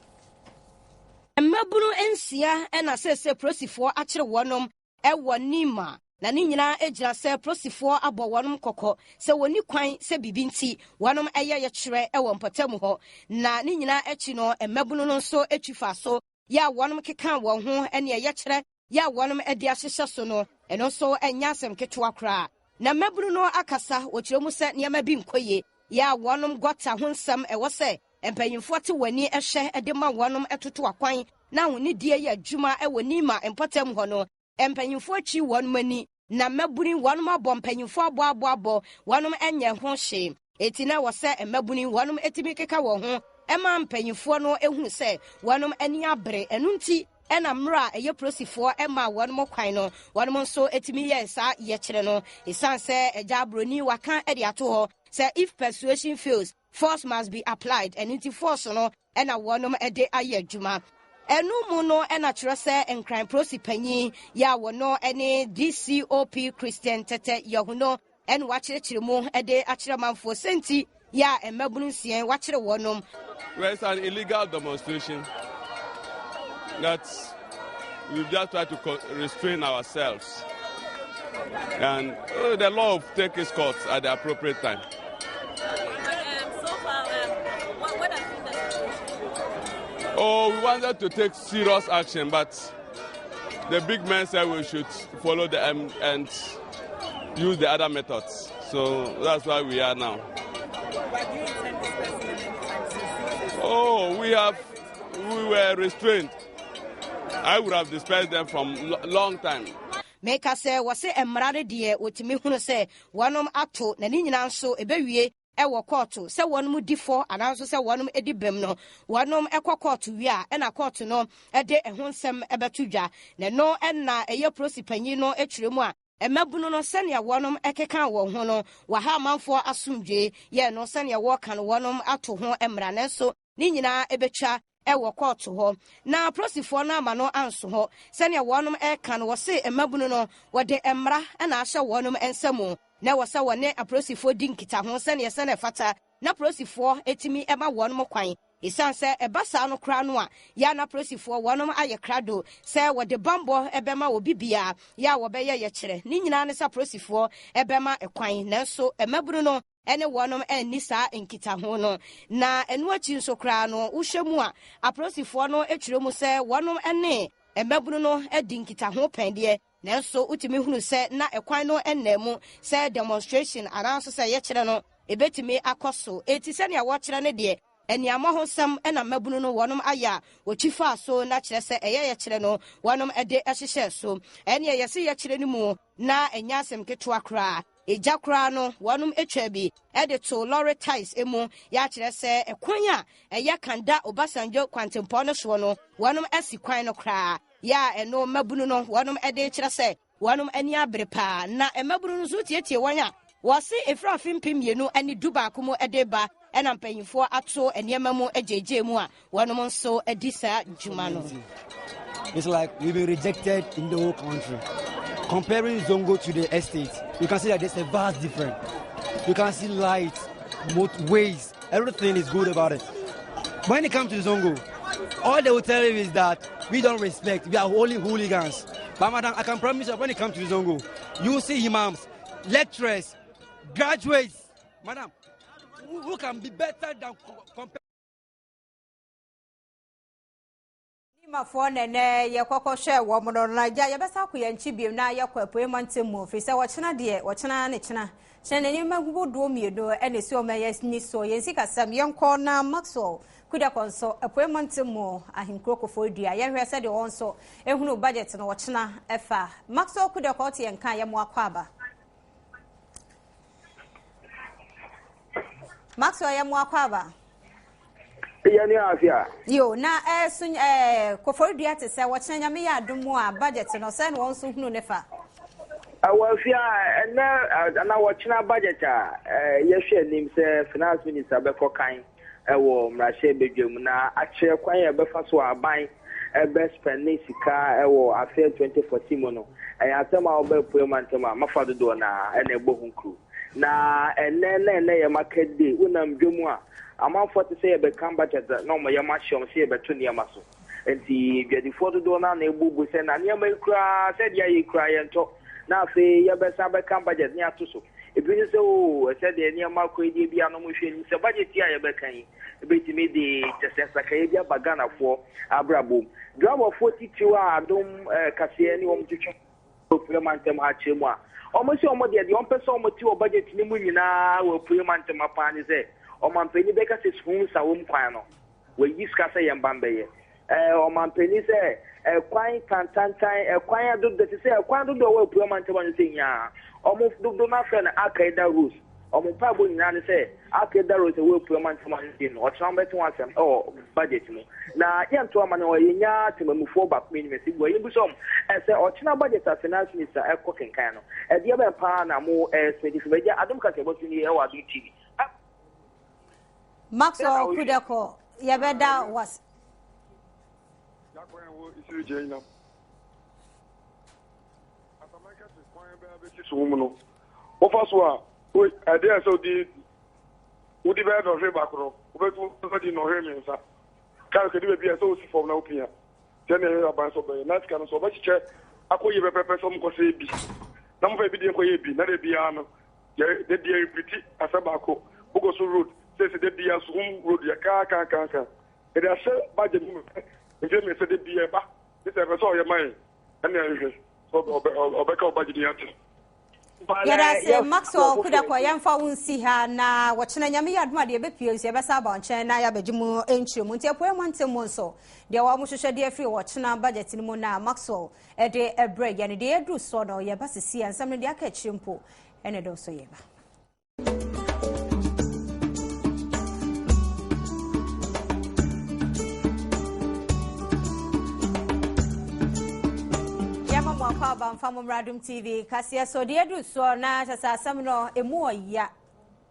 Mmabunu nsia na seesei polisifoɔ akyere wɔnom wɔ Nima, na ne nyinaa gyina sɛ polisifoɔ abɔ wɔnom kɔkɔ sɛ wɔnni kwan sɛ biribi nti wɔnom yɛ yɛkyerɛ wɔ mpɔtam hɔ. Na ne nyinaa akyi no, mmabunu no nso twi faa so yɛ a wɔnom kekaa wɔn ho ne yɛkyerɛ yɛ a wɔnom de ahyehyɛ so no, ɛno nso nyɛ asɛm ketewa koraa. Na mmabunu no akasa, wɔkyerɛ mu sɛ nneɛma bi nkɔ yie, yɛ a wɔnom gɔta ho nsɛm ɛwɔ sɛ. mpanyimfoɔ te wɔn ani hwɛ de ma wɔnom toto akwan na ahonidie yɛ adwuma wɔ Nima mpɔtam hɔ no, mpanyimfoɔ akyi wɔnom ani na mmabunu wɔnom abɔ mpanyimfoɔ abɔ abɔ abɔ wɔnom nyɛ ho hwee. Enti na ɛwɔ sɛ mmabunu wɔnom tumi keka wɔn ho ma mpanyimfoɔ no hunu sɛ wɔnom ani abere. Ɛno nti na mmerɛ a ɛyɛ polisifoɔ maa wɔnom kwan no, wɔnom nso tumi yɛɛ saa yɛkyerɛ no. Ɛsiane sɛ agya broni waka de ato hɔ sɛ if persuasion fails, Force must be applied, ɛno nti force no na wɔnom de ayɛ adwuma. Ɛno mu no na kyerɛ sɛ Nkran Prosi panyin yɛ a wɔno ne DCOP Christian Tete Yahuno na wakyerɛkyerɛ mu de akyerɛ manfoɔ sɛnti yɛ a mmabunu nsia wakyere wɔnom. Well, it's an illegal demonstration that we've just tried to restrain ourselves. And uh, the law will take its course at the appropriate time. Oh, we wanted to take serious action, but the big men said we should follow them and use the other methods. So that's why we are now. Oh, we have, we were restrained. I would have dispersed them from long time. Meka sɛ wɔse mmara no deɛ wɔtumi hunu sɛ wɔnom ato na ne nyinaa nso ɛbɛwie wɔ kɔɔto sɛ wɔnom di fɔ anaa nso sɛ wɔnom di bem no wɔnom kɔ kɔɔto wie a ɛna kɔɔto no de ɛho nsɛm bɛto dwa na ɛno na ɛyɛ prosi panyin no kyerɛ mu a Mmabunu no sɛnea wɔnom keka wɔn ho no wɔha amanfoɔ asomdwoe yɛ no sɛnea wɔka no wɔnom ato ho mmara nanso ne nyinaa ɛbɛtwa wɔ kɔɔto hɔ na aprosifoɔ no ama no anso hɔ sɛnea wɔnom ɛka no wɔse mmabunu no wɔde mmara na ahyɛ wɔnom nsa mu na ɛwɔ sɛ wɔne aprosifoɔ di nkitaho sɛnea ɛsɛ na ɛfata na polisifoɔ tumi ma wɔnom kwan. Esiane sɛ ɛba saa no koraa no a, yɛ a na polisifoɔ wɔnom ayɛ krado sɛ wɔde bammɔ bɛma obi biara yɛ a wɔbɛyɛ yɛkyerɛ. Ne nyinaa ne sɛ apolisifoɔ bɛma kwan, nanso mmabunu no ne wɔnom anni saa nkitaho no. Na ɛno akyi nso koraa no, wohwɛ mu a, apolisifoɔ no kyerɛ mu sɛ wɔnom ne mmabunu no adi nkitaho pɛn deɛ, Nanso wotumi hunu sɛ na ɛkwan no nna mu sɛ demonstration anaa nso sɛ yɛkyerɛ no ebetumi akɔ so. Enti sɛnea wɔkyerɛ no deɛ, aniammɔhosɛm na mmabunu no wɔnom ayɛ a wɔtwi faa so na kyerɛ sɛ ɛyɛ yɛkyerɛ no wɔnom de hyehyɛɛ so. Ɛneɛ yɛse yɛkyerɛ no mu na ɛnyɛ asɛm ketewa koraa. Egya koraa no wɔnom twaa bi de too lɔre tais mu yɛ akyerɛ sɛ ɛkwan a ɛyɛ Kanda Obasanjo kwantempɔn no soɔ no wɔnom asi kwan no koraa. Yɛ a ɛno mmabunu no wɔnom de rekyerɛ sɛ wɔnom ani abere paa. Na mmabunu no nso tietie wɔn a wɔse ɛfiri afe 2011 mu de ba ɛna mpanyinfoɔ ato nneɛma mu gyegye mu a wɔnom nso di saa dwuma no. It's like we've been rejected in the whole country. Comparing Zongo to the estate, you can see that there's a vast difference. You can see lights, ways, everything is good about it. When it comes to Zongo, all they will tell you is that we don't respect, we are only hooligans. But madam, I can promise you, when it comes to Zongo, you see imams, lecturers, graduates, madam, who, who can be better than compared. Nimafoɔ na ɛnɛ yɛkɔkɔ hwɛ wɔn no na gya yɛbɛsa akɔ yɛn nkyi bio na yɛkɔ apuei mantam mu firi sɛ wɔkyena deɛ wɔkyena ne kyena kyena na nneɛma ahodoɔ mmienu ɛna esi wɔn ɛyɛ ni so yɛn sikasɛm yɛnkɔ na Maxwell Kudakɔ nso apuei mantam mu ahenkuro kofoɔ dua yɛhwɛ sɛdeɛ wɔn nso ehunu budget no wɔkyena ɛfa Maxwell Kudakɔ ɔte yɛn ka yɛ mo akɔ aba Maxwell yɛ mo akɔ aba. Yɛ ne ase a. Yo, na eh, eh, Koforidua te sɛ wɔkyena nyame yɛ adom mu a budget no sɛ na wɔn nso hunu ne fa. Ɛwɔ afie a ɛnɛ anaa wɔkyena budget a yɛhwɛ anim sɛ finance minister bɛkɔ kan wɔ mmarahyɛ badwam na akyerɛ kwan a ɛbɛfa so a aban bɛ spɛne sika wɔ afe 2014 mu no ɛyɛ asɛm a wɔbɛ apue mantam a mafa dodoɔ no ara na ɛbɔ ho nkuro. Na ɛnnɛ na ɛnnɛ yɛ market day, wonam dwa mu a, amanfoɔ te sɛ yɛbɛka budget na wɔn yam ahye wɔn sɛ yɛbɛto nneɛma so. Nti dwadifoɔ dodoɔ no ara na ɛbu bu sɛ na nneɛma yi koraa sɛdeɛ ayɛ yi koraa yɛntɔ na afei yɛbɛsan bɛka budget ne ato so. Ebi nso sɛ oo sɛdeɛ nneɛma kɔ yi deɛ bi a na wɔhwɛ anim sɛ budget yi a yɛbɛka yi bɛtumi de kyɛsɛ nsakraeɛ bi aba Ghanafoɔ abrabɔ mu. Driverfoɔ titiriw a adom kaseɛ ne wɔn twetwe Apueɛ mantam ha kyerɛ mu a, wɔn se wɔn deɛ, deɛ wɔn pɛ sɛ wɔn te wɔ budget no mu nyinaa wɔ Apueɛ mantam ha paa ne sɛ, Ɔmanpanin bɛka sɛ Suhum Nsawam kwan no, wayi sika sɛ yɛn ba mbɛyɛ. Ɛɛ ɔmanpanin sɛ ɛkwan tantantan, ɛkwan dodo, te sɛ ɛkwan dodoɔ a ɛwɔ Apueɛ mantam ano sɛ nyaa. Wɔn dodoɔ no afrɛ no Al-Qaeda roads. Wɔn mpaebɔ nyinaa ne sɛ Al-Qaeda roads a ɛwɔ Apueɛ mantam ano sei no, ɔkyena wɔbɛte ho asɛm wɔ budget mu. Na yɛnto ama no, yɛnya temamufoɔ baako mmienu mmiɛnsa bi wɔ ha, yɛmmisa wɔn sɛ ɔkyena budget a Finance Minister ɛkɔ kenkan no, ɛdeɛ bɛn paa na mo expect firi mu? Agya, Adom Kaseɛbɔ so nie ɛwɔ Adom TV. Maxwell Kudako, yɛbɛda was. Wofa so a, ɛdeɛ sɛ wodi wodi bɛyɛ dɔhwere baako no, wobɛtumi adi nnɔhwere mmiɛnsa. Kar kɛde baabi a ɛsɛ wosi fam na wopia. Sɛnea ɛyɛ aban sɛ ɔbɛyɛ na sika no so ɔbɛkyekyɛ akɔ yie pɛpɛpɛ sɛ ɔmokɔ sɛ bi na mofa ebi deɛ nkɔyɛ bi na da biara no yɛ da biara repeat asɛm baako bokɔ so road sɛsɛ da biara so home road yɛ kaa kaa kaa kaa yɛde ahyɛ budget mu mfeɛ mmiɛnsa da biara ɛba ne sɛ ɛpɛ sɛ ɔyɛ ma yɛn ɛne ɛhwehwɛ sɛ ɔbɛka ɔbudget ni ate. Yɛda ase Maxwell Kudakɔ yɛmfa wo nsi ha na wɔkyena Nyame yɛ adom a deɛ ɛbɛpue nso yɛbɛsa aba nkyɛn na yɛabɛgye mu nkyerɛmu nti apueɛ mantam mu nso deɛ wɔn hwehwɛ deɛ afiri wɔkyena budget no mu na Maxwell ɛde ɛbrɛ yɛn deɛ yɛduru soɔ no yɛba sisi a nsɛm no deɛ aka akyire mpo ɛna ɛdɔɔso yɛba. Yɛma mo akɔ aba mfa mo mmra Adom TV kaseɛ so deɛ aduru soɔ na kyɛ sɛ asɛm no ɛmu ɔya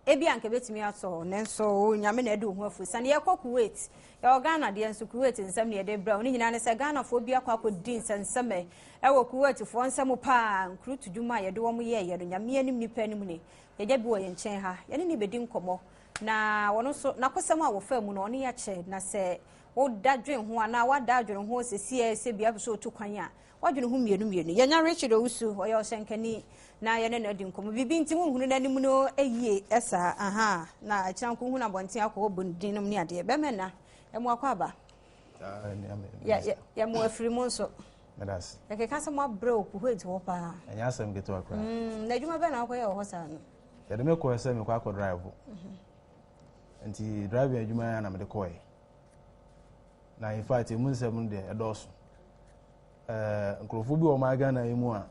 ebi anka bɛtumi atɔ nanso nyame na ɛde wo ho afu sane yɛkɔ Kuwait yɛwɔ Ghana deɛ nso Kuwait nsɛm ne yɛde brɛ wo ne nyinaa ne sɛ Ghanafoɔ bi akɔ akɔdi nsɛnsɛmɛ ɛwɔ Kuwaitfoɔ nsɛm paa nkurutu dwuma a yɛde wɔn yɛɛyɛ no nyame anim nipa anim ne yɛgya bi wɔ yɛn nkyɛn ha yɛne ne bɛdi nkɔmmɔ na wɔn nso n'akosɛm a wɔfaa mu no ɔne yɛakyɛ na sɛ Woda dwen ho anaa woada adwene ho sesiɛ sɛ bia pɛ sɛ otu kwan a, woadwene ho mmienu mmienu. Yɛnya Richard Owusu, ɔyɛ ɔhyɛnkani na yɛne no adi nkɔmmɔ. Biribi nti wonhunu n'anim no yie saa, aha, na akyina nko hunu abɔnten akɔ hɔ bɔ ne din nom ne adeɛ. Bɛmɛ nna, ɛmo akɔ aba. Yɛmo afiri mu nso. Yɛkeka sɛ moabrɛ wɔ Kuwait hɔ paa. Ɛnyɛ asɛm ketewa koraa. Mm, na adwuma bɛn na wokɔyɛ wɔ hɔ saa no? Yɛde me kɔɛ sɛ mekɔ akɔ drive. Mhm. Nti driving adwuma yɛ na mede kɔɛ. Na in fact emu nsɛm no deɛ ɛdɔɔso. Ɛɛ nkurɔfoɔ bi wɔ ɔman Ghana yi mu a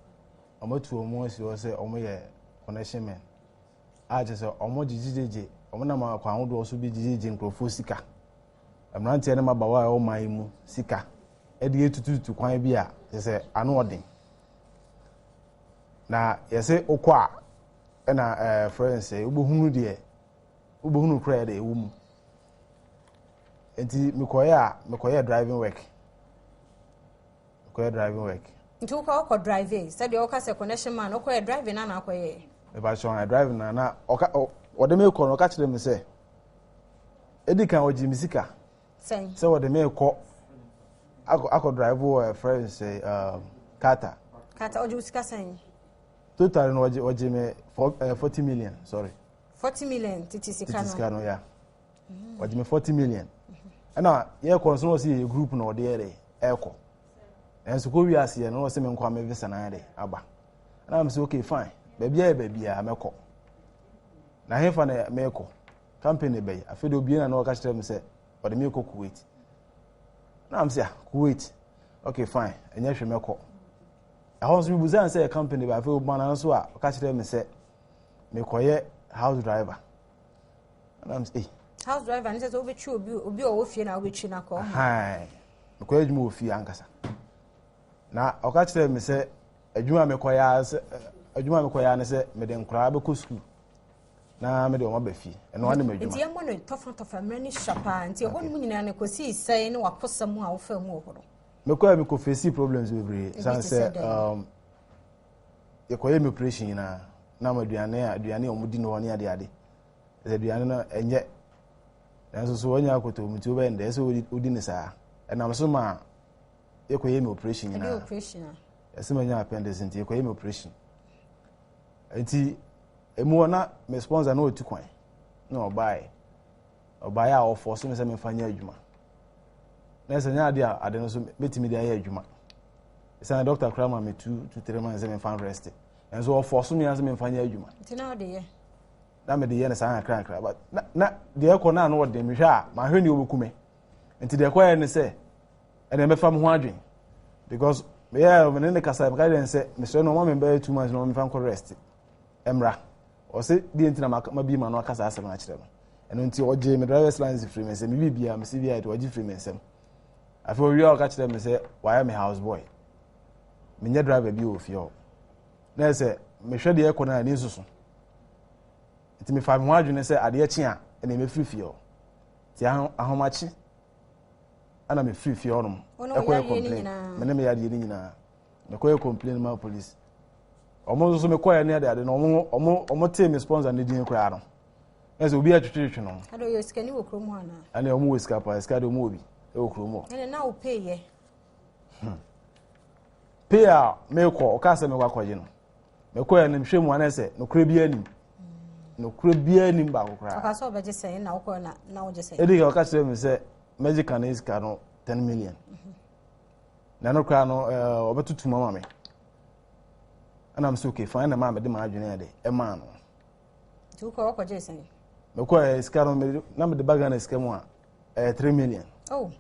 wɔatu wɔn asi hɔ sɛ wɔyɛ connection men a kyerɛ sɛ wɔn gyegyegyegye wɔn nam akwan ahodoɔ so bi gyegyegye nkurɔfoɔ sika. Mmeranteɛ ne mmabaawa a ɛwɔ ɔman yi mu sika ɛde atututu kwan bi a kyerɛ sɛ ano ɔden. Na yɛsɛ wokɔ a ɛna ɛɛ frɛ nsɛ wobɛhunu deɛ wobɛhunu koraa deɛ ɛwɔ mu. Nti mekɔyɛ a mekɔyɛ driving work mekɔyɛ driving work. Nti wokɔ wokɔ driving sɛdeɛ woka sɛ connection man wokɔyɛ driving na na akɔyɛ. Mepakyɛw driving na na ɔka ɔde me kɔ no ɔka kyerɛ me sɛ edi kan ɔgye me sika sɛ ɔde me kɔ akɔ akɔ drive wɔ ɛfrɛ sɛ um, Kata. Kata ɔgye wo sika sɛn. Total no ɔgye ɔgye me 40 million sorry. 40 million tete sika no. Tete sika no ya. Ɔgye me 40 million. Ɛna yɛkɔ nso na ɔsi yɛ group na ɔde yɛ dɛ ɛkɔ. Nanso kɔ wiase yɛ no na ɔsi me nkɔ ame visa na ayɛ dɛ aba. Ɛna mi sɛ okay fine baabi ayɛ baabi a mɛkɔ. Na hefa na mɛkɔ company bɛyi afei de obie na na ɔka kyerɛ mi sɛ ɔde mi kɔ Kuwait. Ɛna mi sɛ ah Kuwait okay fine ɛnyɛ hwɛ mɛkɔ. Ɛhɔ nso mi busa sɛ company bɛ afei ɔbɛn na nso a ɔka kyerɛ mi sɛ mekɔyɛ house driver ɛna m sɛ eh. House driver ne sɛ sɛ wobɛtwi obi obi a ɔwɔ fie na wobɛtwi no akɔ. Mekɔyɛ adwuma wɔ fie ankasa na ɔka kyerɛ me sɛ adwuma a mekɔyɛ ara sɛ adwuma a mekɔyɛ ara ne sɛ mede nkoraa bɛkɔ sukuu na mede wɔn aba fie ɛno ane m'adwuma. Nti yɛmmɔ no tɔfa tɔfa mmerɛ ne sua paa nti ɛhɔ nom nyinaa no kɔsii sɛe ne wakosɛm a wofaa mu wɔ hɔ no. Mekɔɛ mekɔ fesi problems bebree sane sɛ um, yɛkɔyɛ me operation nyinaa na ama aduane a aduane a wɔdi no hɔ ne ade ade sɛ aduane no ɛnyɛ nanso so wɔnyɛ akoto mu nti wobɛyɛ no dɛ ɛsɛ wodi ne saa ɛnam so ma yɛkɔyɛ me operation nyinaa ɛsɛ manya appendix nti yɛkɔyɛ me operation nti emu hɔ na me sponsor na ɔtu kwan na ɔbaeɛ Ɔbaeɛ a ɔfɔɔse me sɛ memfa nyɛ adwuma. Na ɛsɛ nyɛ adeɛ a ade no so mɛtumi de ayɛ adwuma. Ɛsɛ dɔkta koraa ma me 2 to 3 months sɛ memfa nrɛste. Nanso ɔfɔɔse me ara sɛ memfa nyɛ adwuma. Nti na ɔde yɛ? Na mede yɛ no saa nkakra but na na deɛ ɛkɔ no ano ɔden mehwɛ a mahwɛ nea ɔbɛku me. Nti deɛ ɛkɔyɛ ne sɛ ɛnna mɛfa me ho adwen because meyɛ me ne ne kasa meka kyerɛ no sɛ mesrɛ no ɔma me bɛyɛ 2 months na ɔma mefa nkɔ rest mmra. Ɔse deɛ nti na mabie ma no aka saa asɛm no akyerɛ no. Ɛno nti ɔgyee me driver's license firi me nsam, me biribiara mese biara de ɔgye firi me nsam. Afei ɔwie a ɔka kyerɛ me sɛ wayɛ me house boy. Menyɛ driver bi wɔ fie hɔ. Na ɛsɛ mehwɛ deɛ ɛkɔ no a ani nsoso. Nti mefa me ho adwene sɛ adeɛ kye a ɛna mɛfiri fie hɔ. Nti ahomakye ɛna mefiri fie hɔ nom ɛkɔyɛ complain. Me ne me yadeɛ no nyinaa. Mekɔyɛ complain ma police. Ɔmo nso so mekɔyɛ ne ade ade no ɔmo ɔmo ɔmo tee me sponsor ne din koraa no. Ɛsɛ obi atwitwitwi no. Ade ɔyɛ sikani wɔ kurom hɔ anaa? Ɛne ɔmo wɔ sika paa, sika de ɔmo wɔ bi ɛwɔ kurom hɔ. Ɛne na wo pay yɛ. Pay a mekɔ ɔka sɛ mekɔ akɔgye no. Mekɔ yɛ no mehwɛ mu anɛ sɛ nokorɛ biara nim. Nokorɛ biara nim baako koraa. Ɔka sɛ ɔbɛgye sɛn na wokɔ na na wogye sɛn. Edi ka ɔka kyerɛ me sɛ mɛgye kan sika no 10 million. Na no koraa no ɛɛ ɔbɛtutu mu ama me. Ɛna me sɛ okay fine na maa mede m'adwene yɛ de ɛmaa no. Nti wokɔ wɔkɔgye sɛn? Mekɔ ɛ sika no mede na mede ba Ghana sika mu a ɛyɛ 3 million. Oh.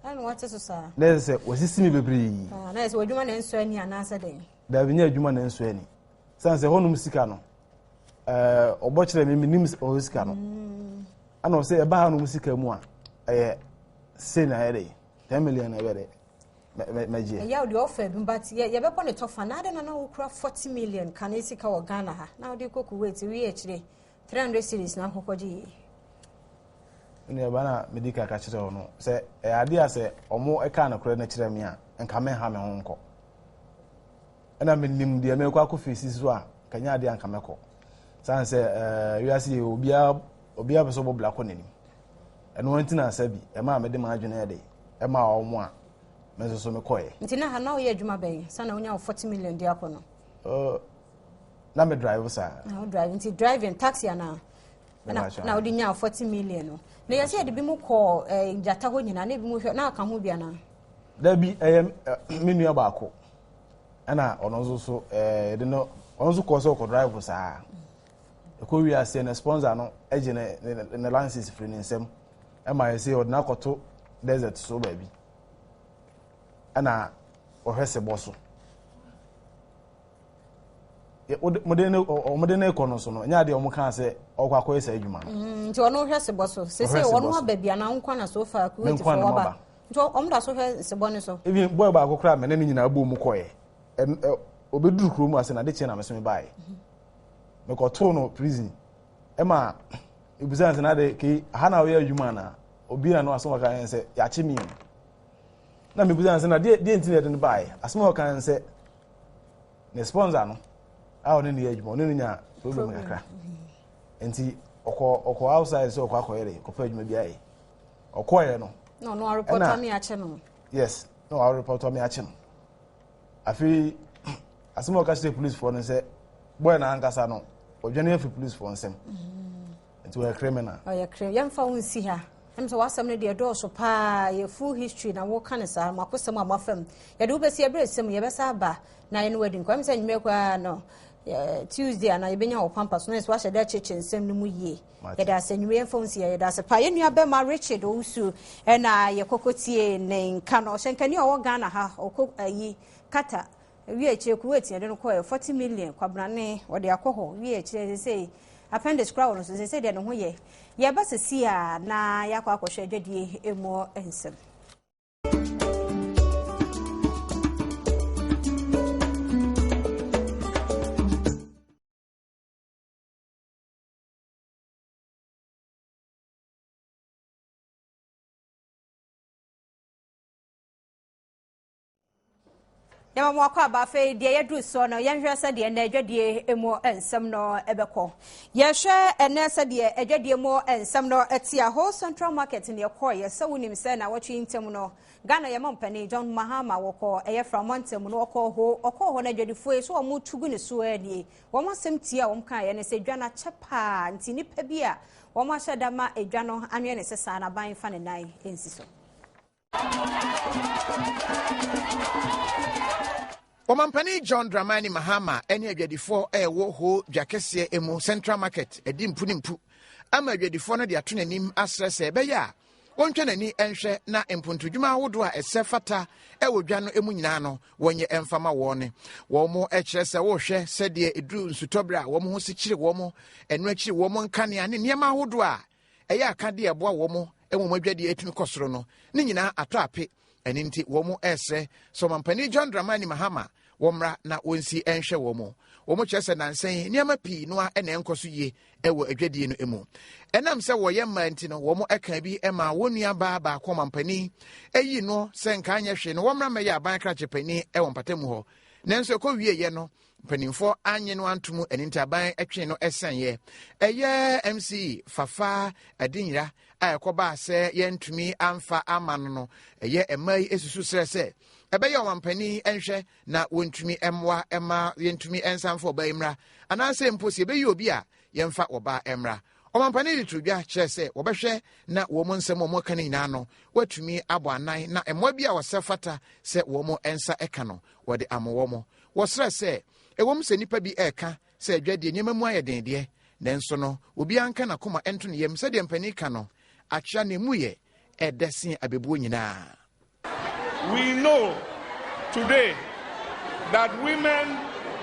Ɛna wate so saa. Na ɛsɛ sɛ wɔsisi me bebree. Ah, na ɛsɛ w'adwuma na ɛnsɔ ani anaasɛ dɛn? Dabi nyɛ adwuma na ɛnsɔ ani. Sane sɛ hɔnom sika no ɛɛ ɔbɔ kyerɛ me menim ɔhɔ sika no. Ɛna ɔsɛ ɛba hanom sika mu a ɛyɛ sei na ɛyɛ dɛ 10 million na ɛbɛ dɛ mɛgye. Ɛyɛ wo deɛ ɔfa bi but yɛbɛbɔ ne tɔfa na adɛn na na wokura 40 million kane sika wɔ Ghana ha na wode kɔ Kuwait wie akyire 300 series na akɔkɔgye yie. Nea ɛba na medi kan ka kyerɛ wo no sɛ ɛyɛ adeɛ a sɛ ɔmo ɛka nokorɛ no kyerɛ me a nka menha me ho nkɔ. Ɛna menim deɛ mekɔ akɔ fesi so a nka nyɛ adeɛ a nka mɛkɔ. Sane sɛ ɛɛ wiase yɛ obiara obiara pɛ sɛ ɔbɔ bla kɔ n'anim. Ɛno nti na sɛ bi ɛma a mede m'adwene ɛde ɛma ɔmo a me nso so mekɔɛ. Nti na ha na woyɛ adwuma bɛn sa na wonya wo 40 million de akɔ no? Na me drive saa. Na wo drive nti driving taxi anaa? Na na wode nya 40 million no. Na yɛsɛ yɛde bi mu kɔ eh, gyata hɔ nyinaa na ebi mu hwɛ na aka ho bi anaa? Dabi ɛyɛ eh, me nua baako ɛna ɔno nso so ɛɛ yɛde no ɔno nso kɔɔ sɛ ɔkɔ drive saa. Ɛkɔ wie aseɛ no sponsor no gye ne ne ne license firi ne nsam ɛma yɛ sɛ ɔde no akɔto desert so baabi ɛna ɔhwɛ sebɔ so mode ne ɔmode ne kɔ no so no ɛnyɛ adeɛ ɔmo kaa sɛ ɔkɔ akɔyɛ saa adwuma no. Nti ɔno hwɛ sebɔ so sese ɔno aba bi anaa nkwa na so far kuwait fo waba nti ɔmo da so hwɛ sebɔ ne so. Even boy baako koraa mene ne nyinaa bɔ mu kɔɛ ɔbɛduru kurom ase na ade kyeɛ na me so me baeɛ. Mekɔtoo no prison ɛma ebisa no sɛ na de kei aha na woyɛ adwuma anaa obi na no asɛm ɔka yɛn sɛ yɛakye me o na mebisa no sɛ na deɛ deɛ nti na yɛde no baeɛ asɛm a ɔka yɛn sɛ ne sponsor no a ɔne ne yɛ adwuma ɔne no nya problem kakra nti ɔkɔ ɔkɔ outside sɛ ɔkɔ akɔyɛ de kɔpɛ adwuma bi ayɛ ɔkɔɛ no na ɔno arepɔtɔ me akye no yes na ɔno arepɔtɔ me akye no Afei asɛm a ɔka kyerɛ polisifoɔ no sɛ bɔyɛ no ankasa no ɔdwane afiri polisifoɔ nsam nti ɔyɛ criminal. Ɔyɛ criminal yɛmfa wo nsi ha ɛm sɛ w'asɛm no deɛ dɔɔso paa yɛ full history na woka no saa makosɛm a moafam yɛde wobɛsi ɛberɛ sɛm yɛbɛsa aba na yɛne wadi nkɔ ɛm sɛ nnwuma koraa no Tuesday anaa yɛbɛnya wɔ pampa so na yɛsɛ wahyɛ da akyerɛkyerɛ nsɛm no mu yie. Yɛda ase anwummerɛ yɛmfa wo nsi yɛ yɛda ase paa. Yɛn nua bɛma Richard Owusu ɛna yɛkɔkɔ tie ne nka no. Ɔhyɛnkani a ɔwɔ Ghana ha ɔkɔ ayi Qatar wie akyire Kuwait yɛde no kɔɛ 40 million kwabrane ɔde akɔ hɔ wie akyire sesei appendix koraa wɔ no so sesei deɛ ne ho yɛ. Yɛba sesi a na yɛakɔ akɔhwɛ adwadie emu nsɛm. Yɛma mo akɔ aba afei deɛ yɛduru soɔ no yɛnhwɛ sɛdeɛ ɛnɛ adwadie mu nsɛm no ɛbɛkɔ. Yɛhwɛ ɛnɛ sɛdeɛ adwadie mu nsɛm no ɛte a whole central market ne ɛkɔɔyɛ sɛ wonim sɛ na wɔtwe ntam no Ghana yɛma mpanin John Mahama wɔkɔ ɛyɛ Framo ntam no ɔkɔɔ ho ɔkɔɔ hɔ no adwadifoɔ yi so wɔn tu gu ne so nie wɔn asɛm tie a wɔn kaeɛ ne sɛ dwa no akyɛ paa nti nipa bi a wɔn ahyɛ da ma edwa no anwene ne sɛ saa na aban fa ne nan nsi so. Ɔmampanin John Dramani Mahama ne adwadifoɔ a ɛwɔ Ho dwa kɛseɛ mu Central Market adi mpu ne mpu ama adwadifoɔ no de ato n'anim asrɛ sɛ ɛbɛyɛ a wɔntwa n'ani nhwɛ na mpontodwuma ahodoɔ a ɛsɛ fata wɔ dwa no mu nyinaa no wɔnyɛ mfa ma wɔn. Wɔn kyerɛ sɛ wɔrehwɛ sɛdeɛ ɛduru nsutɔberɛ a wɔn ho si kyere wɔn, ɛno akyiri wɔn nkanea ne nneɛma ahodoɔ a ɛyɛ akadeɛ a ɛboa wɔn ma wɔn adwadie atumi kɔ soro no, ne nyinaa atɔ ape. Ɛno nti wɔn resrɛ sɛ ɔmampanin John Dramani Mahama wɔmmra na wɔnsi nhwɛ wɔn. Wɔn kyerɛ sɛ nansa yi nneɛma pii no ara na ɛnkɔ so yie wɔ adwadie no mu. Ɛnam sɛ wɔyɛ mmaa nti no wɔn ka bi maa wɔn nua baa baako ɔmampanin ayi no sɛ nka anyɛ hwee no wɔmmra mmɛyɛ aban krakye panin wɔ mpatamu hɔ. Nanso ɛkɔ wieeɛ no mpanimfoɔ anye no anto mu ɛno nti aban twee no sɛneɛ. Ɛyɛ MCE Fafa Adinyira a ɛkɔbaa sɛ yɛntumi amfa ama no no, ɛyɛ mmaa yi susu srɛ sɛ ɛbɛyɛ ɔmampanin nhwɛ na wɔntumi mmoa mma yɛntumi nsan mfa ɔbaa yi mmra, anaasɛ mpo sɛ yɛbɛyi obi a yɛmfa ɔbaa mmra. Ɔmampanin de to dwa kyerɛ sɛ wɔbɛhwɛ na wɔn nsɛm a wɔka no nyinaa no wɔatumi abɔ anan na mmoa bi a wɔsɛ fata sɛ wɔn nsa ka no wɔde ama wɔn. Wɔsrɛ sɛ ɛwom sɛ nnipa bi reka sɛ adwadie nneɛma mu ayɛ den deɛ, nanso no obiara nka n'akoma nto ne yam sɛdeɛ mpanin ka no, akyea na emu yɛ ɛdɛ sen abɛbuo nyinaa. We know today that women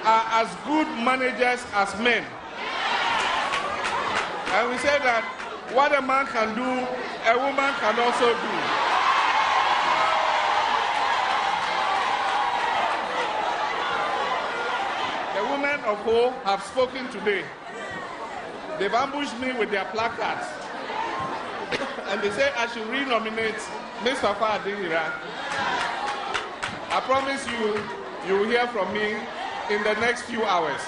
are as good managers as men. And we say that what a man can do, a woman can also do. The women of Ho have spoken today. They've ambushed me with their placards. and they say I should renominate Mr. Adinyira. I promise you, you will hear from me in the next few hours.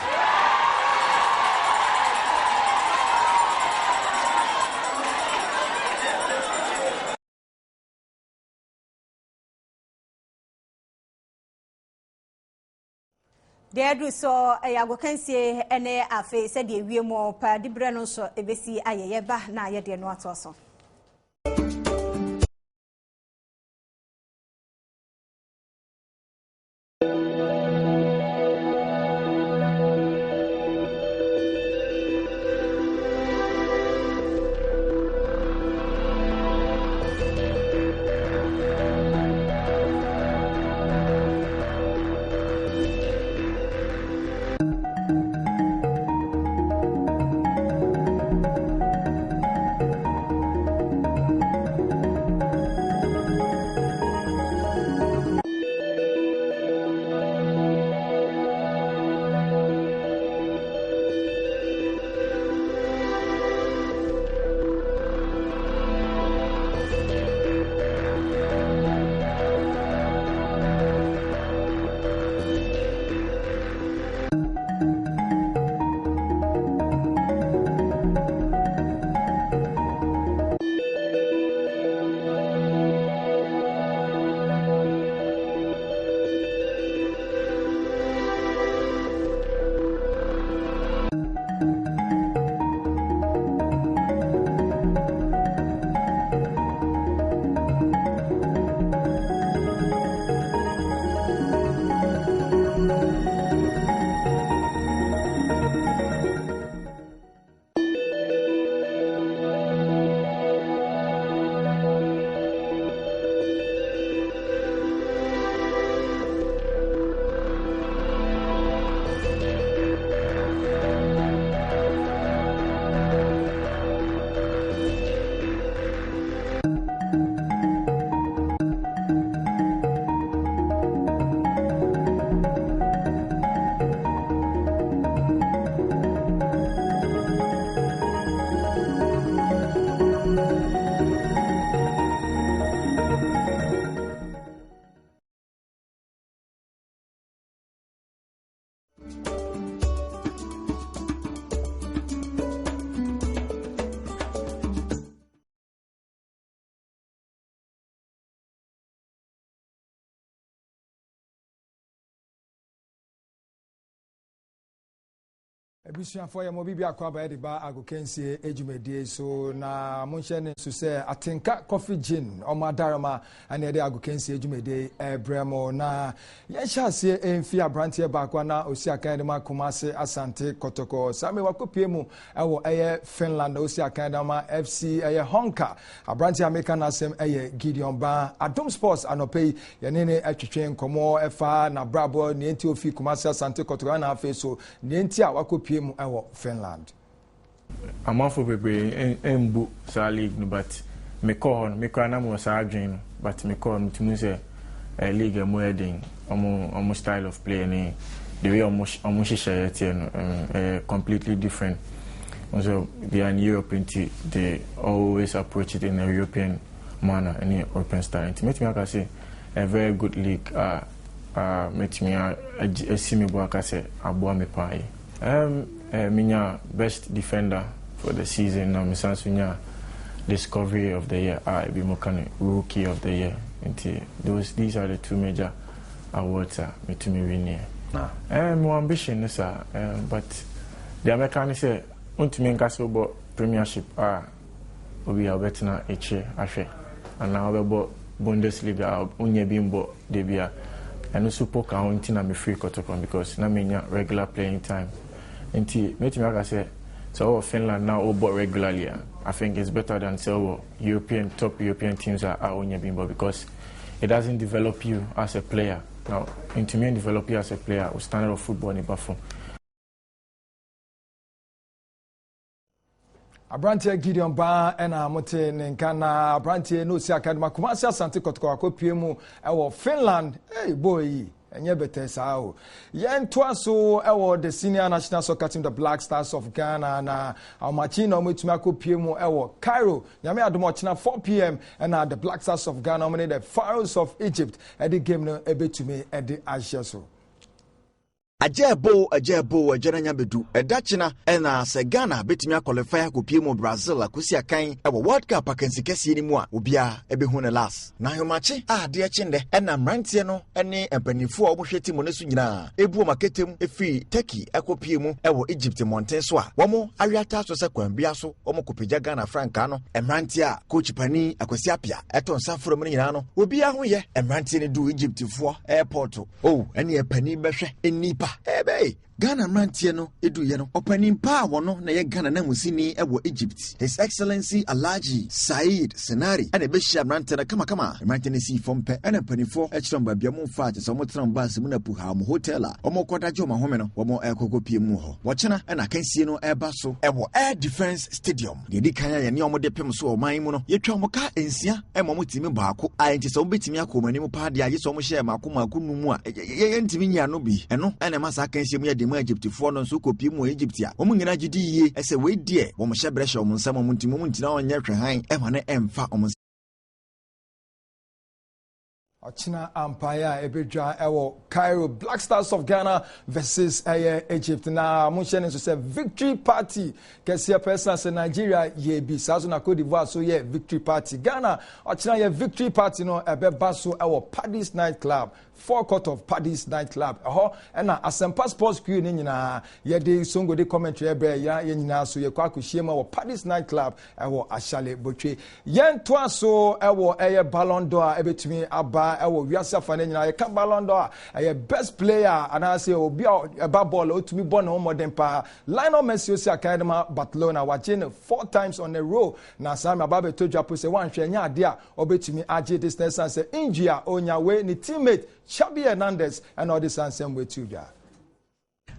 Deɛ aduru so ɛyɛ agokansie ne afei sɛdeɛ wiem pa diberɛ no nso ɛbɛsi ayɛ yɛba na yɛdeɛ no atoa so. Abusuafoɔ yɛ mo biribi akɔ aba de ba agokansie dwumadie so na monhyɛ ne nso sɛ Atenka Coffee Gin ɔmo adaroma ɛna ɛde agokansie dwumadie ɛbrɛ mo na yɛnhyɛ aseɛ mfi aberanteɛ baako a na ɔsi akan de ma Kumase Asante Kɔtɔkɔ saa mmerɛ wakɔpie mu ɛwɔ ɛyɛ Finland na ɔsi akan de ma FC ɛyɛ Honka aberanteɛ a meka n'asɛm ɛyɛ Gideon Baa Adom Sports anɔpa yi yɛne ne ɛtwetwe nkɔmmɔ ɛfa n'abrabɔ nea nti ofi Kumase Asante Kɔtɔkɔ ɛna afei so Nea enti a wakɔpue mu wɔ Finland. Amanfoɔ bebree mbu saa league no but me kɔɔ hɔ no me koraa na mewɔ saa adwene no but me kɔɔ no metumi hu sɛ ɛyɛ league a ɛmu yɛ den wɔn wɔn style of play ne the way wɔn wɔn nhyehyɛeɛ teɛ no ɛyɛ completely different nso they are in Europe nti they always approach it in a European manner ɛne European style nti mɛtumi aka sɛ a very good league a a mɛtumi asi me bo aka sɛ aboa me paa yi. Um, eh, menya best defender for the season na mesan so nya discovery of the year a ebi mo ka no rookie of the year nti those these are the two major awards a metumi winie. Eh, mewɔ ambition no saa um, but deɛ mɛka ne sɛ wontumi nka sɛ wobɔ premiership a Obi a ɔbɛtena akyire ahwɛ anaa ɔbɛbɔ Bundesliga a ɔnnya bi mbɔ da bi a, ɛno nso po ka ho nti na mefiri Kotoko because na mennya regular playing time. Nti mɛtumi aka sɛ, sɛ wowɔ Finland na wobɔ regularly a, I think it's better than sɛ wowɔ European, top European teams a a wonnya bi mbɔ because it doesn't develop you as a player. Na ntumi develop you as a player, wo standard of football ne ba fam. Aberanteɛ Gideon Baa ɛna mote ne nka na aberanteɛ na osi akadema Kumasi Asante Kɔtɔkɔ akɔpie mu ɛwɔ Finland. Hey boy yi ɛnyɛ bɛtɛ saa o. Yɛn toa so ɛwɔ the senior national soccer team the Black Stars of Ghana na ahomakye na wɔn atumi akɔpie mu ɛwɔ Cairo. Nyame adom ɔkyena 4 pm ɛna the Black Stars of Ghana wɔn ne the Pharaohs of Egypt ɛde game no ɛbɛtumi ɛde ahyɛ so. Agya ɛbo agya ɛbo agya no anya bɛdu ɛda kyena ɛna sɛ Ghana bɛtumi akɔlifai akɔpie mu Brazil akɔsi akan ɛwɔ World Cup akansi kɛseɛ no mu a obiara ɛbɛhu ne last. Na ahemakye a adeɛ kye nnɛ ɛna mmeranteɛ no ne mpanimfoɔ a wɔhwɛ team no so nyinaa ɛbu wɔn akɛtɛm firi Turkey ɛkɔpie mu ɛwɔ Egypt mmɔnten so a wɔn awe ataa so sɛ kwan biara so wɔn kɔpagya Ghana frankaa no. Mmeranteɛ a coach panin Akwasi Appiah ɛto nsa frɛ mu no nyinaa no obiara ho yɛ mmeranteɛ no duu Egyptfoɔ airport Oh, ɛneɛ panin bɛhwɛ nnipa. Ɛbɛe! Ghana mmeranteɛ no duiɛ no, ɔpanin pa a wɔno na ɛyɛ Ghana nanmusini wɔ Egypt, His Excellency Alhaji Saeed Senari na ɛbɛhyiaa mmeranteɛ no kamakama. Mmeranteɛ no sii fam pɛ na mpanimfoɔ kyerɛ wɔn baabi a wɔmfa a kyerɛ sɛ wɔtena wɔn baase mu na puhaa wɔn hotel a wɔrekɔda gye wɔn ahome no, wɔrekɔ kɔpie mu wɔ hɔ. Wɔkyena na akansie no reba so wɔ Air Defence Stadium. Deɛ ɛdi kan a yɛne wɔn de pem so wɔ ɔman yi mu no, yɛtwa wɔn ka nsia ma wɔtumi baako a enti sɛ wɔbɛtumi akɔ wɔn anim paa deɛ agye sɛ wɔhyɛ mmaako mmaako num a yɛntumi nyi ano bi. Ɛno na ɛma saa akansie mu yɛ den ma Egyptfoɔ no nso kɔpie mu wɔ Egypt a wɔn nyinaa gye di yie sɛ wei deɛ wɔn hyɛberɛ hyɛ wɔn nsam, wɔn ntumi wɔn ntina wɔn nyɛ hwɛhan ma no ɛmfa wɔn Ɔkyena ampaeɛ a ɛbɛdwa ɛwɔ Cairo Black Stars of Ghana versus ɛyɛ Egypt na monhyɛ ne nso sɛ victory party kɛseɛ pɛ san sɛ Nigeria yɛ bi saa so na Cote d'Ivoire so yɛ victory party Ghana ɔkyena yɛ victory party no ɛbɛba so ɛwɔ Paddy's Night Club forecourt of Paddy's Night Club ɛhɔ ɛna Asempa Sports Crew ne nyinaa yɛde Songode commentary ɛbrɛ yɛ yɛn nyinaa so yɛkɔ akɔhyia mu wɔ Paddy's Night Club ɛwɔ Ashale Botwe. Yɛn toa so ɛwɔ ɛyɛ Ballon d'Or a ɛbɛtumi aba ɛwɔ wiase afa no nyinaa. Yɛka Ballon d'Or a ɛyɛ best player anaasɛ obi a ɛba bɔɔl a ɔtumi bɔ ne ho mmɔden paa. Lionel Messi osi akan de ma Barcelona wagye no four times on a row na saa mmerɛ aba abɛtɔ dwa po sɛ wanhwɛ ɛnyɛ adeɛ a ɔbɛtumi agye this na ɛsiane sɛ injury a ɔnya wei ne teammate Xavi Hernandez ɛna ɔde saa nsɛm wei to dwa.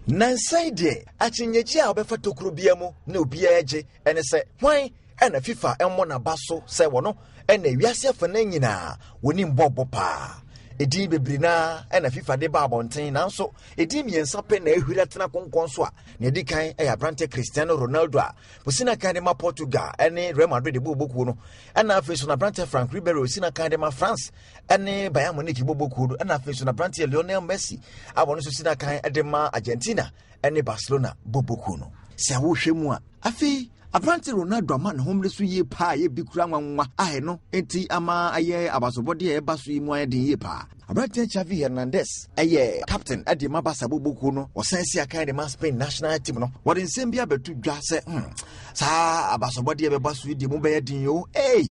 Nnansa yi deɛ, akyinnyegye a wɔbɛfa tokuro biara mu na obiara gye ne sɛ hwan na FIFA mmɔ n'aba so sɛ wɔno na wiase afanan nyinaa wɔnim bɔɔlbɔ paa. Edin bebree no ara na FIFA de ba abɔnten nanso edin mmiɛnsa pɛ na ahwiri atena konkɔn so a nea ɛdi kan yɛ aberante Cristiano Ronaldo a osi n'akan de ma Portugal ne Real Madrid bɔɔlbɔ kuo no ɛna afei so n'aberante Franck Ribery osi n'akan de ma France ne Bayern Munich bɔbɔ kuo no ɛna afei nso n'aberanteɛ Lionel Messi a wɔn nso si n'akan de ma Argentina ne Barcelona bɔbɔ kuo no. Sɛ wohwɛ mu a, afei aberante Ronaldo ama ne ho mmere so yie paa yɛ bi kura nwanwa a ɛno nti ama ayɛ abasobɔdeɛ a ɛba so yi mu ayɛ den yie paa. Aberanteɛ Xavi Hernandez yɛ captain de ma Barca bɔbɔ kuo no, ɔsan si akan de ma Spain national team no. Wɔde nsɛm bi abɛto dwa sɛ hmm, saa abasobɔdeɛ bɛba so yi deɛ mu bɛyɛ den o. Hey!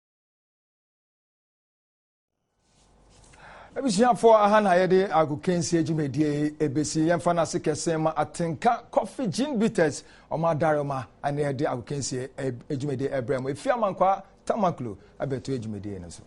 Abusuafoɔ aha na yɛde agokansie dwumadie yi ɛbɛsi yɛmfa no ase kɛse ma atenka coffee gin bitters ɔmo adaroma ɛna yɛde agokansie dwumadie ɛbrɛ mu efi amankwaa tamaklo ɛbɛto dwumadie no so.